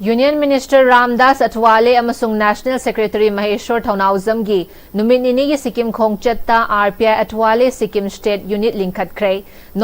Union Minister ꯔꯥꯝꯗꯥꯁ ꯑꯊꯋꯥꯂꯦ ꯑꯃꯁꯨꯡ National Secretary ꯃꯍꯦꯁ꯭ꯋꯔ ꯊꯧꯅꯥꯎꯖꯝꯒꯤ ꯅꯨꯃꯤꯠ ꯅꯤꯅꯤꯒꯤ ꯁꯤꯛꯀꯤꯝ ꯈꯣꯡꯆꯠꯇ ꯑꯥꯔ ꯄꯤ ꯑꯥꯏ ꯑꯊꯋꯥꯂꯦ ꯁꯤꯛꯀꯤꯝ state unit ꯂꯤꯡꯈꯠꯈ꯭ꯔꯦ꯫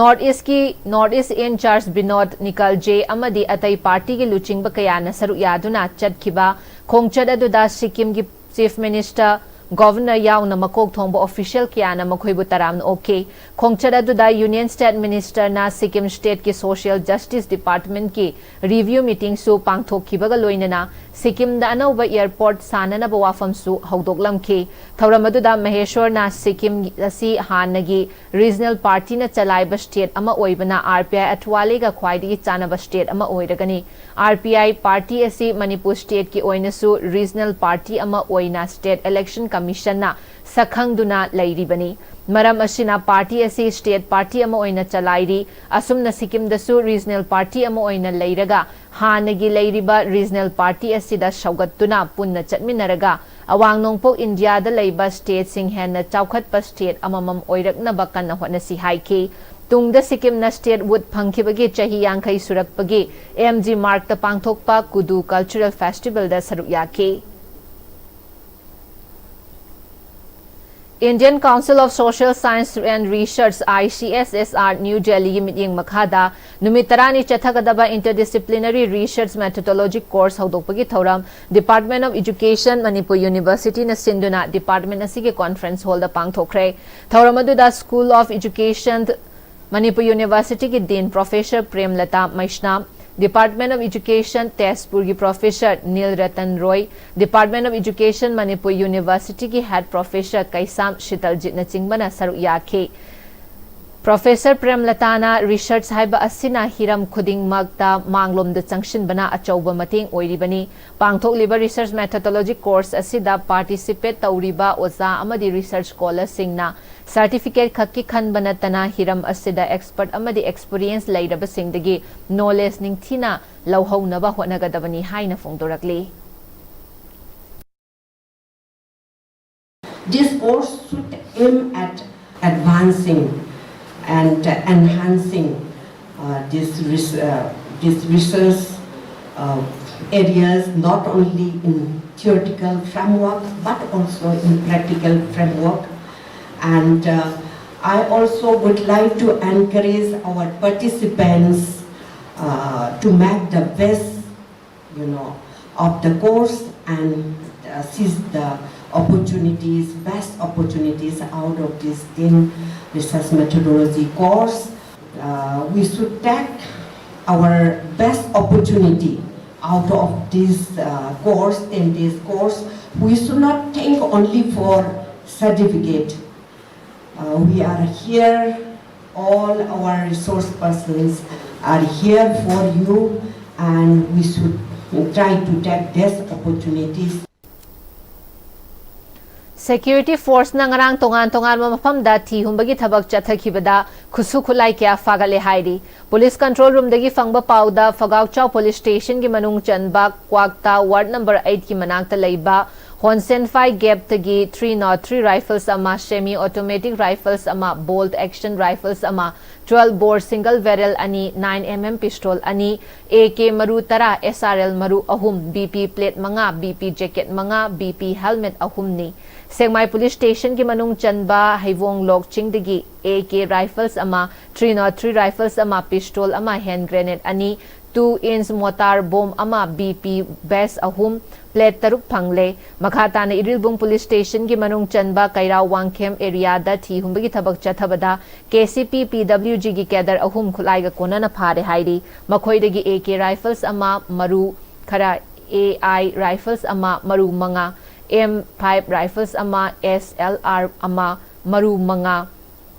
North Eastꯀꯤ North East in charge Binod ꯅꯤꯀꯜꯖꯦ ꯑꯃꯗꯤ ꯑꯇꯩ partyꯒꯤ ꯂꯨꯆꯤꯡꯕ ꯀꯌꯥꯅ ꯁꯔꯨꯛ ꯌꯥꯗꯨꯅ ꯆꯠꯈꯤꯕ ꯈꯣꯡꯆꯠ ꯑꯗꯨꯗ ꯁꯤꯛꯀꯤꯝꯒꯤ Chief Minister, Governor ꯌꯥꯎꯅ ꯃꯀꯣꯛ ꯊꯣꯡꯕ official ꯀꯌꯥꯅ ꯃꯈꯣꯏꯕꯨ ꯇꯔꯥꯝꯅ ꯑꯣꯛꯈꯤ꯫ ꯈꯣꯡꯆꯠ ꯑꯗꯨꯗ Union State Ministerꯅ Sikkim stateꯀꯤ Social Justice Departmentꯀꯤ review meetingꯁꯨ ꯄꯥꯡꯊꯣꯛꯈꯤꯕꯒ ꯂꯣꯏꯅꯅ ꯁꯤꯛꯀꯤꯝꯗ ꯑꯅꯧꯕ airport ꯁꯥꯅꯅꯕ ꯋꯥꯐꯝꯁꯨ ꯍꯧꯗꯣꯛꯂꯝꯈꯤ꯫ ꯊꯧꯔꯝ ꯑꯗꯨꯗ ꯃꯍꯦꯁ꯭ꯋꯔꯅ ꯁꯤꯛꯀꯤꯝ ꯑꯁꯤ ꯍꯥꯟꯅꯒꯤ regional partyꯅ ꯆꯂꯥꯏꯕ state ꯑꯃ ꯑꯣꯏꯕꯅ ꯑꯥꯔ ꯄꯤ ꯑꯥꯏ ꯑꯊꯋꯥꯂꯦꯒ ꯈ꯭ꯋꯥꯏꯗꯒꯤ ꯆꯥꯟꯅꯕ state ꯑꯃ ꯑꯣꯏꯔꯒꯅꯤ꯫ ꯑꯥꯔ ꯄꯤ ꯑꯥꯏ party ꯑꯁꯤ ꯃꯅꯤꯄꯨꯔ stateꯀꯤ ꯑꯣꯏꯅꯁꯨ regional party ꯑꯃ ꯑꯣꯏꯅ State Election Commissionꯅ ꯁꯛꯈꯪꯗꯨꯅ ꯂꯩꯔꯤꯕꯅꯤ꯫ ꯃꯔꯝ ꯑꯁꯤꯅ party ꯑꯁꯤ state party ꯑꯃ ꯑꯣꯏꯅ ꯆꯂꯥꯏꯔꯤ꯫ ꯑꯁꯨꯝꯅ ꯁꯤꯛꯀꯤꯝꯗꯁꯨ regional party ꯑꯃ ꯑꯣꯏꯅ ꯂꯩꯔꯒ ꯍꯥꯟꯅꯒꯤ ꯂꯩꯔꯤꯕ regional party ꯑꯁꯤꯗ ꯁꯧꯒꯠꯇꯨꯅ ꯄꯨꯟꯅ ꯆꯠꯃꯤꯟꯅꯔꯒ ꯑꯋꯥꯡ ꯅꯣꯡꯄꯣꯛ ꯏꯟꯗꯤꯌꯥꯗ ꯂꯩꯕ stateꯁꯤꯡ ꯍꯦꯟꯅ ꯆꯥꯎꯈꯠꯄ state ꯑꯃꯃꯝ ꯑꯣꯏꯔꯛꯅꯕ ꯀꯟꯅ ꯍꯣꯠꯅꯁꯤ ꯍꯥꯏꯈꯤ꯫ ꯇꯨꯡꯗ ꯁꯤꯛꯀꯤꯝꯅ statehood ꯐꯪꯈꯤꯕꯒꯤ ꯆꯍꯤ ꯌꯥꯡꯈꯩ ꯁꯨꯔꯛꯄꯒꯤ M G Margꯇ ꯄꯥꯡꯊꯣꯛꯄ Kudu Cultural Festivalꯗ ꯁꯔꯨꯛ ꯌꯥꯈꯤ꯫ Indian Council of Social Science and Research, I C S S R, New Delhiꯒꯤ ꯃꯤꯠꯌꯦꯡ ꯃꯈꯥꯗ ꯅꯨꯃꯤꯠ ꯇꯔꯥꯅꯤ ꯆꯠꯊꯒꯗꯕ Interdisciplinary Research Methodology Course ꯍꯧꯗꯣꯛꯄꯒꯤ ꯊꯧꯔꯝ Department of Education, Manipur Universityꯅ ꯁꯤꯟꯗꯨꯅ department ꯑꯁꯤꯒꯤ conference hallꯗ ꯄꯥꯡꯊꯣꯛꯈ꯭ꯔꯦ꯫ ꯊꯧꯔꯝ ꯑꯗꯨꯗ School of Education, Manipur Universityꯒꯤ Dean Professor ꯄ꯭ꯔꯦꯝꯂꯇꯥ Meisnam, Department of Education, ꯇꯦꯖꯄꯨꯔꯒꯤ Professor nil Ratan Roy, Department of Education, Manipur Universityꯒꯤ Head Professor ꯀꯩꯁꯥꯝ ꯁꯤꯇꯜꯖꯤꯠꯅꯆꯤꯡꯕꯅ ꯁꯔꯨꯛ ꯌꯥꯈꯤ꯫ Professor Premlatana, research ꯍꯥꯏꯕ ꯑꯁꯤꯅ ꯍꯤꯔꯝ ꯈꯨꯗꯤꯡꯃꯛꯇ ꯃꯥꯡꯂꯣꯝꯗ ꯆꯪꯁꯤꯟꯕꯅ ꯑꯆꯧꯕ ꯃꯇꯦꯡ ꯑꯣꯏꯔꯤꯕꯅꯤ꯫ ꯄꯥꯡꯊꯣꯛꯂꯤꯕ research methodology course ꯑꯁꯤꯗ participate ꯇꯧꯔꯤꯕ ꯑꯣꯖꯥ ꯑꯃꯗꯤ research scholarꯁꯤꯡꯅ certificate ꯈꯛꯀꯤ ꯈꯟꯕ ꯅꯠꯇꯅ ꯍꯤꯔꯝ ꯑꯁꯤꯗ expert ꯑꯃꯗꯤ experience ꯂꯩꯔꯕꯁꯤꯡꯗꯒꯤ knowledge ꯅꯤꯡꯊꯤꯅ ꯂꯧꯍꯧꯅꯕ ꯍꯣꯠꯅꯒꯗꯕꯅꯤ ꯍꯥꯏꯅ ꯐꯣꯡꯗꯣꯔꯛꯂꯤ꯫ This course should aim at advancing and enhancing uh, this, res- uh, this research uh, areas, not only in theoretical framework but also in practical framework. And uh, I also would like to encourage our participants uh, to make the best, you know, of the course and uh, seize the opportunities, best opportunities out of this ten research methodology course. Uh, we should take our best opportunity out of this uh, course, ten days course. We should not think only for certificate. Uh, we are here, all our resource persons are here for you, and we should try to take these opportunities. Security forceꯅ ꯉꯔꯥꯡ ꯇꯣꯉꯥꯟ ꯇꯣꯉꯥꯟꯕ ꯃꯐꯝꯗ ꯊꯤ ꯍꯨꯝꯕꯒꯤ ꯊꯕꯛ ꯆꯠꯊꯈꯤꯕꯗ ꯈꯨꯠꯁꯨ ꯈꯨꯠꯂꯥꯏ ꯀꯌꯥ ꯐꯥꯒꯠꯂꯦ ꯍꯥꯏꯔꯤ꯫ Police control roomꯗꯒꯤ ꯐꯪꯕ ꯄꯥꯎꯗ ꯐꯒꯥꯎꯆꯥꯎ police stationꯒꯤ ꯃꯅꯨꯡ ꯆꯟꯕ ꯀ꯭ꯋꯥꯛꯇꯥ ward number eightꯀꯤ ꯃꯅꯥꯛꯇ ꯂꯩꯕ Honsenfai gapꯇꯒꯤ three not three rifles ꯑꯃ, semi automatic rifles ꯑꯃ, bolt action rifles ꯑꯃ, twelve bore single barrel ꯑꯅꯤ, nine MM pistol ꯑꯅꯤ, AK ꯃꯔꯨ ꯇꯔꯥ, SRL ꯃꯔꯨ ꯑꯍꯨꯝ, BP plate ꯃꯉꯥ, BP jacket ꯃꯉꯥ, BP helmet ꯑꯍꯨꯝꯅꯤ꯫ ꯁꯦꯛꯃꯥꯏ police stationꯒꯤ ꯃꯅꯨꯡ ꯆꯟꯕ ꯍꯩꯕꯣꯡ ꯂꯣꯛ ꯆꯤꯡꯗꯒꯤ AK rifles ꯑꯃ, three not three rifles ꯑꯃ, pistol ꯑꯃ, hand grenade ꯑꯅꯤ, two inch mortar bomb ꯑꯃ, BP vest ꯑꯍꯨꯝ, plate ꯇꯔꯨꯛ ꯐꯪꯂꯦ꯫ ꯃꯈꯥ ꯇꯥꯅ ꯏꯔꯤꯜꯕꯨꯡ police stationꯒꯤ ꯃꯅꯨꯡ ꯆꯟꯕ ꯀꯩꯔꯥꯎ ꯋꯥꯡꯈꯦꯝ areaꯗ ꯊꯤ ꯍꯨꯝꯕꯒꯤ ꯊꯕꯛ ꯆꯠꯊꯕꯗ KCP PWGꯒꯤ cadre ꯑꯍꯨꯝ ꯈꯨꯠꯂꯥꯏꯒ ꯀꯣꯟꯅꯅ ꯐꯥꯔꯦ ꯍꯥꯏꯔꯤ꯫ ꯃꯈꯣꯏꯗꯒꯤ AK rifles ꯑꯃ, ꯃꯔꯨ ꯈꯔ, AI rifles ꯑꯃ, ꯃꯔꯨ ꯃꯉꯥ, M five rifles ꯑꯃ, SLR ꯑꯃ, ꯃꯔꯨ ꯃꯉꯥ,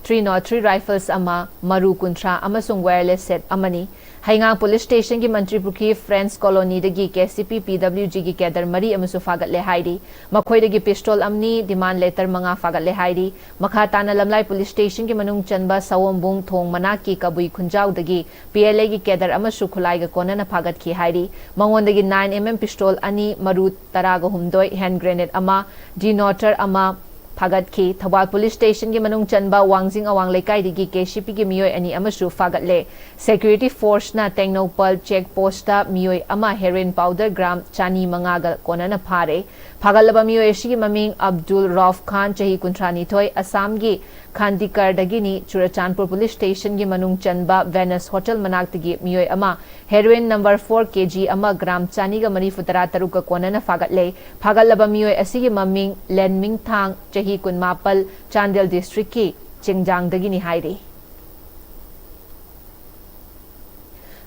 three oh three rifles ꯑꯃ, ꯃꯔꯨ ꯀꯨꯟꯊ꯭ꯔꯥ ꯑꯃꯁꯨꯡ wireless set ꯑꯃꯅꯤ꯫ ꯍꯩꯉꯥꯡ police stationꯒꯤ Mantripukhri Friends colonyꯗꯒꯤ KCP PWGꯒꯤ cadre ꯃꯔꯤ ꯑꯃꯁꯨ ꯐꯥꯒꯠꯂꯦ ꯍꯥꯏꯔꯤ꯫ ꯃꯈꯣꯏꯗꯒꯤ pistol ꯑꯃꯅꯤ, demand letter ꯃꯉꯥ ꯐꯥꯒꯠꯂꯦ ꯍꯥꯏꯔꯤ꯫ ꯃꯈꯥ ꯇꯥꯅ ꯂꯝꯂꯥꯏ police stationꯒꯤ ꯃꯅꯨꯡ ꯆꯟꯕ ꯁꯑꯣꯝꯕꯨꯡ ꯊꯣꯡ ꯃꯅꯥꯛꯀꯤ ꯀꯕꯨꯏ ꯈꯨꯟꯖꯥꯎꯗꯒꯤ PLAꯒꯤ cadre ꯑꯃꯁꯨ ꯈꯨꯠꯂꯥꯏꯒ ꯀꯣꯟꯅꯅ ꯐꯥꯒꯠꯈꯤ ꯍꯥꯏꯔꯤ꯫ ꯃꯉꯣꯟꯗꯒꯤ nine MM pistol ꯑꯅꯤ, ꯃꯔꯨ ꯇꯔꯥꯒ ꯍꯨꯝꯗꯣꯏ, hand grenade ꯑꯃ, detonator ꯑꯃ ꯐꯥꯒꯠꯈꯤ꯫ ꯊꯧꯕꯥꯜ police stationꯒꯤ ꯃꯅꯨꯡ ꯆꯟꯕ ꯋꯥꯡꯖꯤꯡ ꯑꯋꯥꯡ ꯂꯩꯀꯥꯏꯗꯒꯤ KCPꯒꯤ ꯃꯤꯑꯣꯏ ꯑꯅꯤ ꯑꯃꯁꯨ ꯐꯥꯒꯠꯂꯦ꯫ Security forceꯅ ꯇꯦꯡꯅꯧꯄꯜ check postꯇ ꯃꯤꯑꯣꯏ ꯑꯃ heroin powder gram ꯆꯅꯤ ꯃꯉꯥꯒ ꯀꯣꯟꯅꯅ ꯐꯥꯔꯦ꯫ ꯐꯥꯒꯠꯂꯕ ꯃꯤꯑꯣꯏ ꯑꯁꯤꯒꯤ ꯃꯃꯤꯡ ꯑꯕꯗꯨꯜ ꯔꯧꯐ ꯈꯥꯟ, ꯆꯍꯤ ꯀꯨꯟꯊ꯭ꯔꯥ ꯅꯤꯊꯣꯏ, ꯑꯁꯥꯝꯒꯤ ꯈꯥꯟꯗꯤꯀꯔꯗꯒꯤꯅꯤ꯫ ꯆꯨꯔꯆꯥꯟꯄꯨꯔ police stationꯒꯤ ꯃꯅꯨꯡ ꯆꯟꯕ Venus Hotel ꯃꯅꯥꯛꯇꯒꯤ ꯃꯤꯑꯣꯏ ꯑꯃ heroin number four KG ꯑꯃ gram ꯆꯅꯤꯒ ꯃꯔꯤꯐꯨ ꯇꯔꯥ ꯇꯔꯨꯛꯀ ꯀꯣꯟꯅꯅ ꯐꯥꯒꯠꯂꯦ꯫ ꯐꯥꯒꯠꯂꯕ ꯃꯤꯑꯣꯏ ꯑꯁꯤꯒꯤ ꯃꯃꯤꯡ ꯂꯦꯟꯃꯤꯡꯊꯥꯡ, ꯆꯍꯤ ꯀꯨꯟꯃꯥꯄꯜ, ꯆꯥꯟꯗꯦꯜ districtꯀꯤ ꯆꯤꯡꯖꯥꯡꯗꯒꯤꯅꯤ ꯍꯥꯏꯔꯤ꯫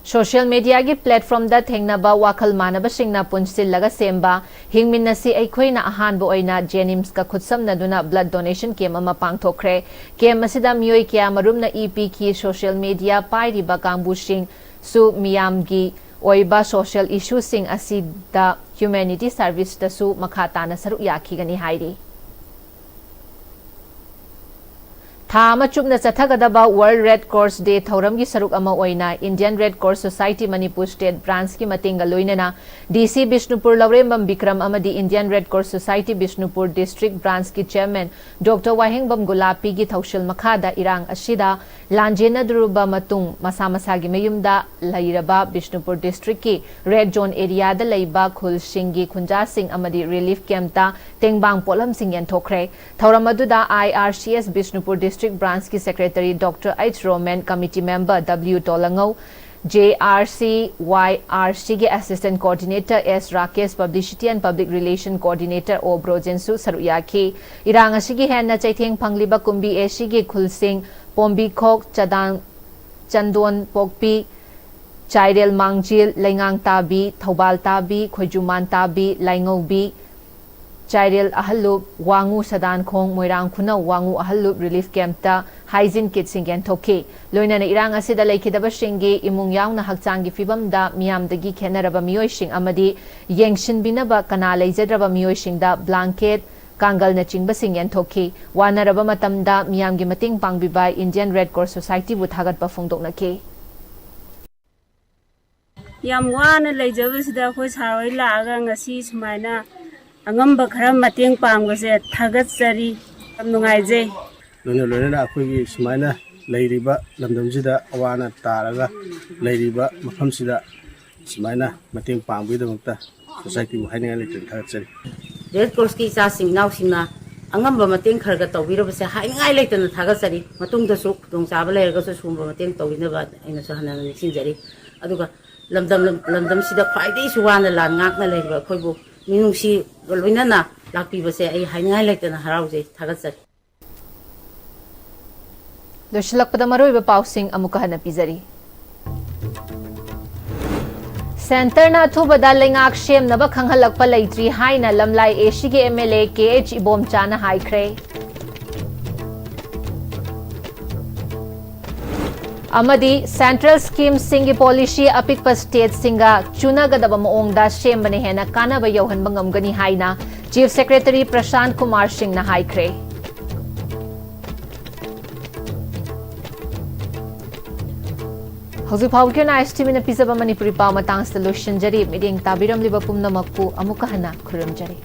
Social mediaꯒꯤ platformꯗ ꯊꯦꯡꯅꯕ ꯋꯥꯈꯜ ꯃꯥꯟꯅꯕꯁꯤꯡꯅ ꯄꯨꯟꯁꯤꯜꯂꯒ ꯁꯦꯝꯕ ꯍꯤꯡꯃꯤꯟꯅꯁꯤ ꯑꯩꯈꯣꯏꯅ ꯑꯍꯥꯟꯕ ꯑꯣꯏꯅ JNIMSꯀ ꯈꯨꯠꯁꯝꯅꯗꯨꯅ blood donation camp ꯑꯃ ꯄꯥꯡꯊꯣꯛꯈ꯭ꯔꯦ꯫ Camp ꯑꯁꯤꯗ ꯃꯤꯑꯣꯏ ꯀꯌꯥ ꯃꯔꯨꯝꯅ ꯏ ꯄꯤꯈꯤ꯫ Social media ꯄꯥꯏꯔꯤꯕ ꯀꯥꯡꯕꯨꯁꯤꯡꯁꯨ ꯃꯤꯌꯥꯝꯒꯤ ꯑꯣꯏꯕ social issueꯁꯤꯡ ꯑꯁꯤꯗ humanity serviceꯇꯁꯨ ꯃꯈꯥ ꯇꯥꯅ ꯁꯔꯨꯛ ꯌꯥꯈꯤꯒꯅꯤ ꯍꯥꯏꯔꯤ꯫ ꯊꯥ ꯑꯃ ꯆꯨꯞꯅ ꯆꯠꯊꯒꯗꯕ World Red Cross Day ꯊꯧꯔꯝꯒꯤ ꯁꯔꯨꯛ ꯑꯃ ꯑꯣꯏꯅ Indian Red Cross Society Manipur State Branchꯀꯤ ꯃꯇꯦꯡꯒ ꯂꯣꯏꯅꯅ DC ꯕꯤꯁꯅꯨꯄꯨꯔ ꯂꯧꯔꯦꯝꯕꯝ ꯕꯤꯀ꯭ꯔꯝ ꯑꯃꯗꯤ Indian Red Cross Society Bishnupur District Branchꯀꯤ Chairman Doctor ꯋꯥꯍꯦꯡꯕꯝ ꯒꯨꯂꯥꯄꯤꯒꯤ ꯊꯧꯁꯤꯜ ꯃꯈꯥꯗ ꯏꯔꯥꯡ ꯑꯁꯤꯗ ꯂꯥꯟꯖꯦꯟꯅꯗꯨꯔꯕ ꯃꯇꯨꯡ ꯃꯁꯥ ꯃꯁꯥꯒꯤ ꯃꯌꯨꯝꯗ ꯂꯩꯔꯕ ꯕꯤꯁꯅꯨꯄꯨꯔ districtꯀꯤ red zone areaꯗ ꯂꯩꯕ ꯈꯨꯜꯁꯤꯡꯒꯤ ꯈꯨꯟꯖꯥꯁꯤꯡ ꯑꯃꯗꯤ relief campꯇ ꯇꯦꯡꯕꯥꯡ ꯄꯣꯠꯂꯝꯁꯤꯡ ꯌꯦꯟꯊꯣꯛꯈ꯭ꯔꯦ꯫ ꯊꯧꯔꯝ ꯑꯗꯨꯗ IRCS Bishnupur District Branchꯀꯤ Secretary Doctor H Roman, Committee Member W ꯇꯣꯂꯉꯧ, JRCYRCꯒꯤ Assistant Coordinator S Rakesh, Publicity and Public Relation Coordinator O ꯕ꯭ꯔꯣꯖꯦꯟꯁꯨ ꯁꯔꯨꯛ ꯌꯥꯈꯤ꯫ ꯏꯔꯥꯡ ꯑꯁꯤꯒꯤ ꯍꯦꯟꯅ ꯆꯩꯊꯦꯡ ꯐꯪꯂꯤꯕ ꯀꯨꯝꯕꯤ ACꯒꯤ ꯈꯨꯜꯁꯤꯡ ꯄꯣꯝꯕꯤꯈꯣꯛ, ꯆꯗꯥꯡ, ꯆꯟꯗꯣꯟ ꯄꯣꯛꯄꯤ, ꯆꯥꯏꯔꯦꯜ ꯃꯥꯡꯖꯤꯜ, ꯂꯩꯉꯥꯡ ꯇꯥꯕꯤ, ꯊꯧꯕꯥꯜ ꯇꯥꯕꯤ, ꯈꯣꯏꯖꯨꯃꯥꯟ ꯇꯥꯕꯤ, ꯂꯥꯏꯉꯧꯕꯤ, ꯆꯥꯏꯔꯦꯜ ꯑꯍꯜꯂꯨꯞ, ꯋꯥꯉꯨ ꯁꯗꯥꯟꯈꯣꯡ, ꯃꯣꯏꯔꯥꯡ ꯈꯨꯅꯧ ꯋꯥꯉꯨ ꯑꯍꯜꯂꯨꯞ relief campꯇ hygiene kitꯁꯤꯡ ꯌꯦꯟꯊꯣꯛꯈꯤ꯫ ꯂꯣꯏꯅꯅ ꯏꯔꯥꯡ ꯑꯁꯤꯗ ꯂꯩꯈꯤꯗꯕꯁꯤꯡꯒꯤ ꯏꯃꯨꯡ ꯌꯥꯎꯅ ꯍꯛꯆꯥꯡꯒꯤ ꯐꯤꯕꯝꯗ ꯃꯤꯌꯥꯝꯗꯒꯤ ꯈꯦꯠꯅꯔꯕ ꯃꯤꯑꯣꯏꯁꯤꯡ ꯑꯃꯗꯤ ꯌꯦꯡꯁꯤꯟꯕꯤꯅꯕ ꯀꯅꯥ ꯂꯩꯖꯗ꯭ꯔꯕ ꯃꯤꯑꯣꯏꯁꯤꯡꯗ blanket, ꯀꯥꯡꯒꯜꯅꯆꯤꯡꯕꯁꯤꯡ ꯌꯦꯟꯊꯣꯛꯈꯤ꯫ ꯋꯥꯅꯔꯕ ꯃꯇꯝꯗ ꯃꯤꯌꯥꯝꯒꯤ ꯃꯇꯦꯡ ꯄꯥꯡꯕꯤꯕ Indian Red Cross Societyꯕꯨ ꯊꯥꯒꯠꯄ ꯐꯣꯡꯗꯣꯛꯅꯈꯤ꯫ ꯌꯥꯝ ꯋꯥꯅ ꯂꯩꯖꯕꯁꯤꯗ ꯑꯩꯈꯣꯏ ꯁꯥꯔ ꯍꯣꯏ ꯂꯥꯛꯑꯒ ꯉꯁꯤ ꯁꯨꯃꯥꯏꯅ ꯑꯉꯝꯕ ꯈꯔ ꯃꯇꯦꯡ ꯄꯥꯡꯕꯁꯦ ꯊꯥꯒꯠꯆꯔꯤ꯫ ꯌꯥꯝ ꯅꯨꯡꯉꯥꯏꯖꯩ꯫ ꯂꯣꯏꯅ ꯂꯣꯏꯅꯅ ꯑꯩꯈꯣꯏꯒꯤ ꯁꯨꯃꯥꯏꯅ ꯂꯩꯔꯤꯕ ꯂꯝꯗꯝꯁꯤꯗ ꯑꯋꯥ ꯑꯅꯥ ꯇꯥꯔꯒ ꯂꯩꯔꯤꯕ ꯃꯐꯝꯁꯤꯗ ꯁꯨꯃꯥꯏꯅ ꯃꯇꯦꯡ ꯄꯥꯡꯕꯒꯤꯗꯃꯛꯇ societyꯕꯨ ꯍꯥꯏꯅꯤꯡꯉꯥꯏ ꯂꯩꯇꯅ ꯊꯥꯒꯠꯆꯔꯤ꯫ Red Crossꯀꯤ ꯏꯆꯥꯁꯤꯡ ꯏꯅꯥꯎꯁꯤꯡꯅ ꯑꯉꯝꯕ ꯃꯇꯦꯡ ꯈꯔ ꯈꯔ ꯇꯧꯕꯤꯔꯕꯁꯦ ꯍꯥꯏꯅꯤꯡꯉꯥꯏ ꯂꯩꯇꯅ ꯊꯥꯒꯠꯆꯔꯤ꯫ ꯃꯇꯨꯡꯗꯁꯨ ꯈꯨꯗꯣꯡꯆꯥꯕ ꯂꯩꯔꯒꯁꯨ ꯁꯤꯒꯨꯝꯕ ꯃꯇꯦꯡ ꯇꯧꯕꯤꯅꯕ ꯑꯩꯅꯁꯨ ꯍꯟꯅ ꯍꯟꯅ ꯅꯤꯡꯁꯤꯡꯖꯔꯤ꯫ ꯑꯗꯨꯒ ꯂꯝꯗꯝ ꯂꯝꯗꯝꯁꯤꯗ ꯈ꯭ꯋꯥꯏꯗꯒꯤꯁꯨ ꯋꯥꯅ ꯂꯥꯟ ꯉꯥꯛꯅ ꯂꯩꯔꯤꯕ ꯑꯩꯈꯣꯏꯕꯨ ꯃꯤꯅꯨꯡꯁꯤꯒ ꯂꯣꯏꯅꯅ ꯂꯥꯛꯄꯤꯕꯁꯦ ꯑꯩ ꯍꯥꯏꯅꯤꯡꯉꯥꯏ ꯂꯩꯇꯅ ꯍꯔꯥꯎꯖꯩ, ꯊꯥꯒꯠꯆꯔꯤ꯫ ꯂꯣꯏꯁꯤꯜꯂꯛꯄꯗ ꯃꯔꯨꯑꯣꯏꯕ ꯄꯥꯎꯁꯤꯡ ꯑꯃꯨꯛꯀ ꯍꯟꯅ ꯄꯤꯖꯔꯤ꯫ Centreꯅ ꯑꯊꯨꯕꯗ ꯂꯩꯉꯥꯛ ꯁꯦꯝꯅꯕ ꯈꯪꯍꯜꯂꯛꯄ ꯂꯩꯇ꯭ꯔꯤ ꯍꯥꯏꯅ ꯂꯝꯂꯥꯏ ACꯒꯤ MLA KH ꯏꯕꯣꯝꯆꯥꯅ ꯍꯥꯏꯈ꯭ꯔꯦ꯫ ꯑꯃꯗꯤ central schemeꯁꯤꯡꯒꯤ policy ꯑꯄꯤꯛꯄ stateꯁꯤꯡꯒ ꯆꯨꯅꯒꯗꯕ ꯃꯑꯣꯡꯗ ꯁꯦꯝꯕꯅ ꯍꯦꯟꯅ ꯀꯥꯟꯅꯕ ꯌꯧꯍꯟꯕ ꯉꯝꯒꯅꯤ ꯍꯥꯏꯅ Chief Secretary ꯄ꯭ꯔꯁꯥꯟꯠ ꯀꯨꯃꯥꯔ ꯁꯤꯡꯅ ꯍꯥꯏꯈ꯭ꯔꯦ꯫ ꯍꯧꯖꯤꯛ ꯐꯥꯎꯕꯒꯤ ꯑꯣꯏꯅ ISTVꯅ ꯄꯤꯖꯕ ꯃꯅꯤꯄꯨꯔꯤ ꯄꯥꯎ ꯃꯇꯥꯡꯁꯤꯗ ꯂꯣꯏꯁꯤꯟꯖꯔꯤ꯫ ꯃꯤꯠꯌꯦꯡ ꯇꯥꯕꯤꯔꯝꯂꯤꯕ ꯄꯨꯝꯅꯃꯛꯄꯨ ꯑꯃꯨꯛꯀ ꯍꯟꯅ ꯈꯨꯔꯨꯝꯖꯔꯤ꯫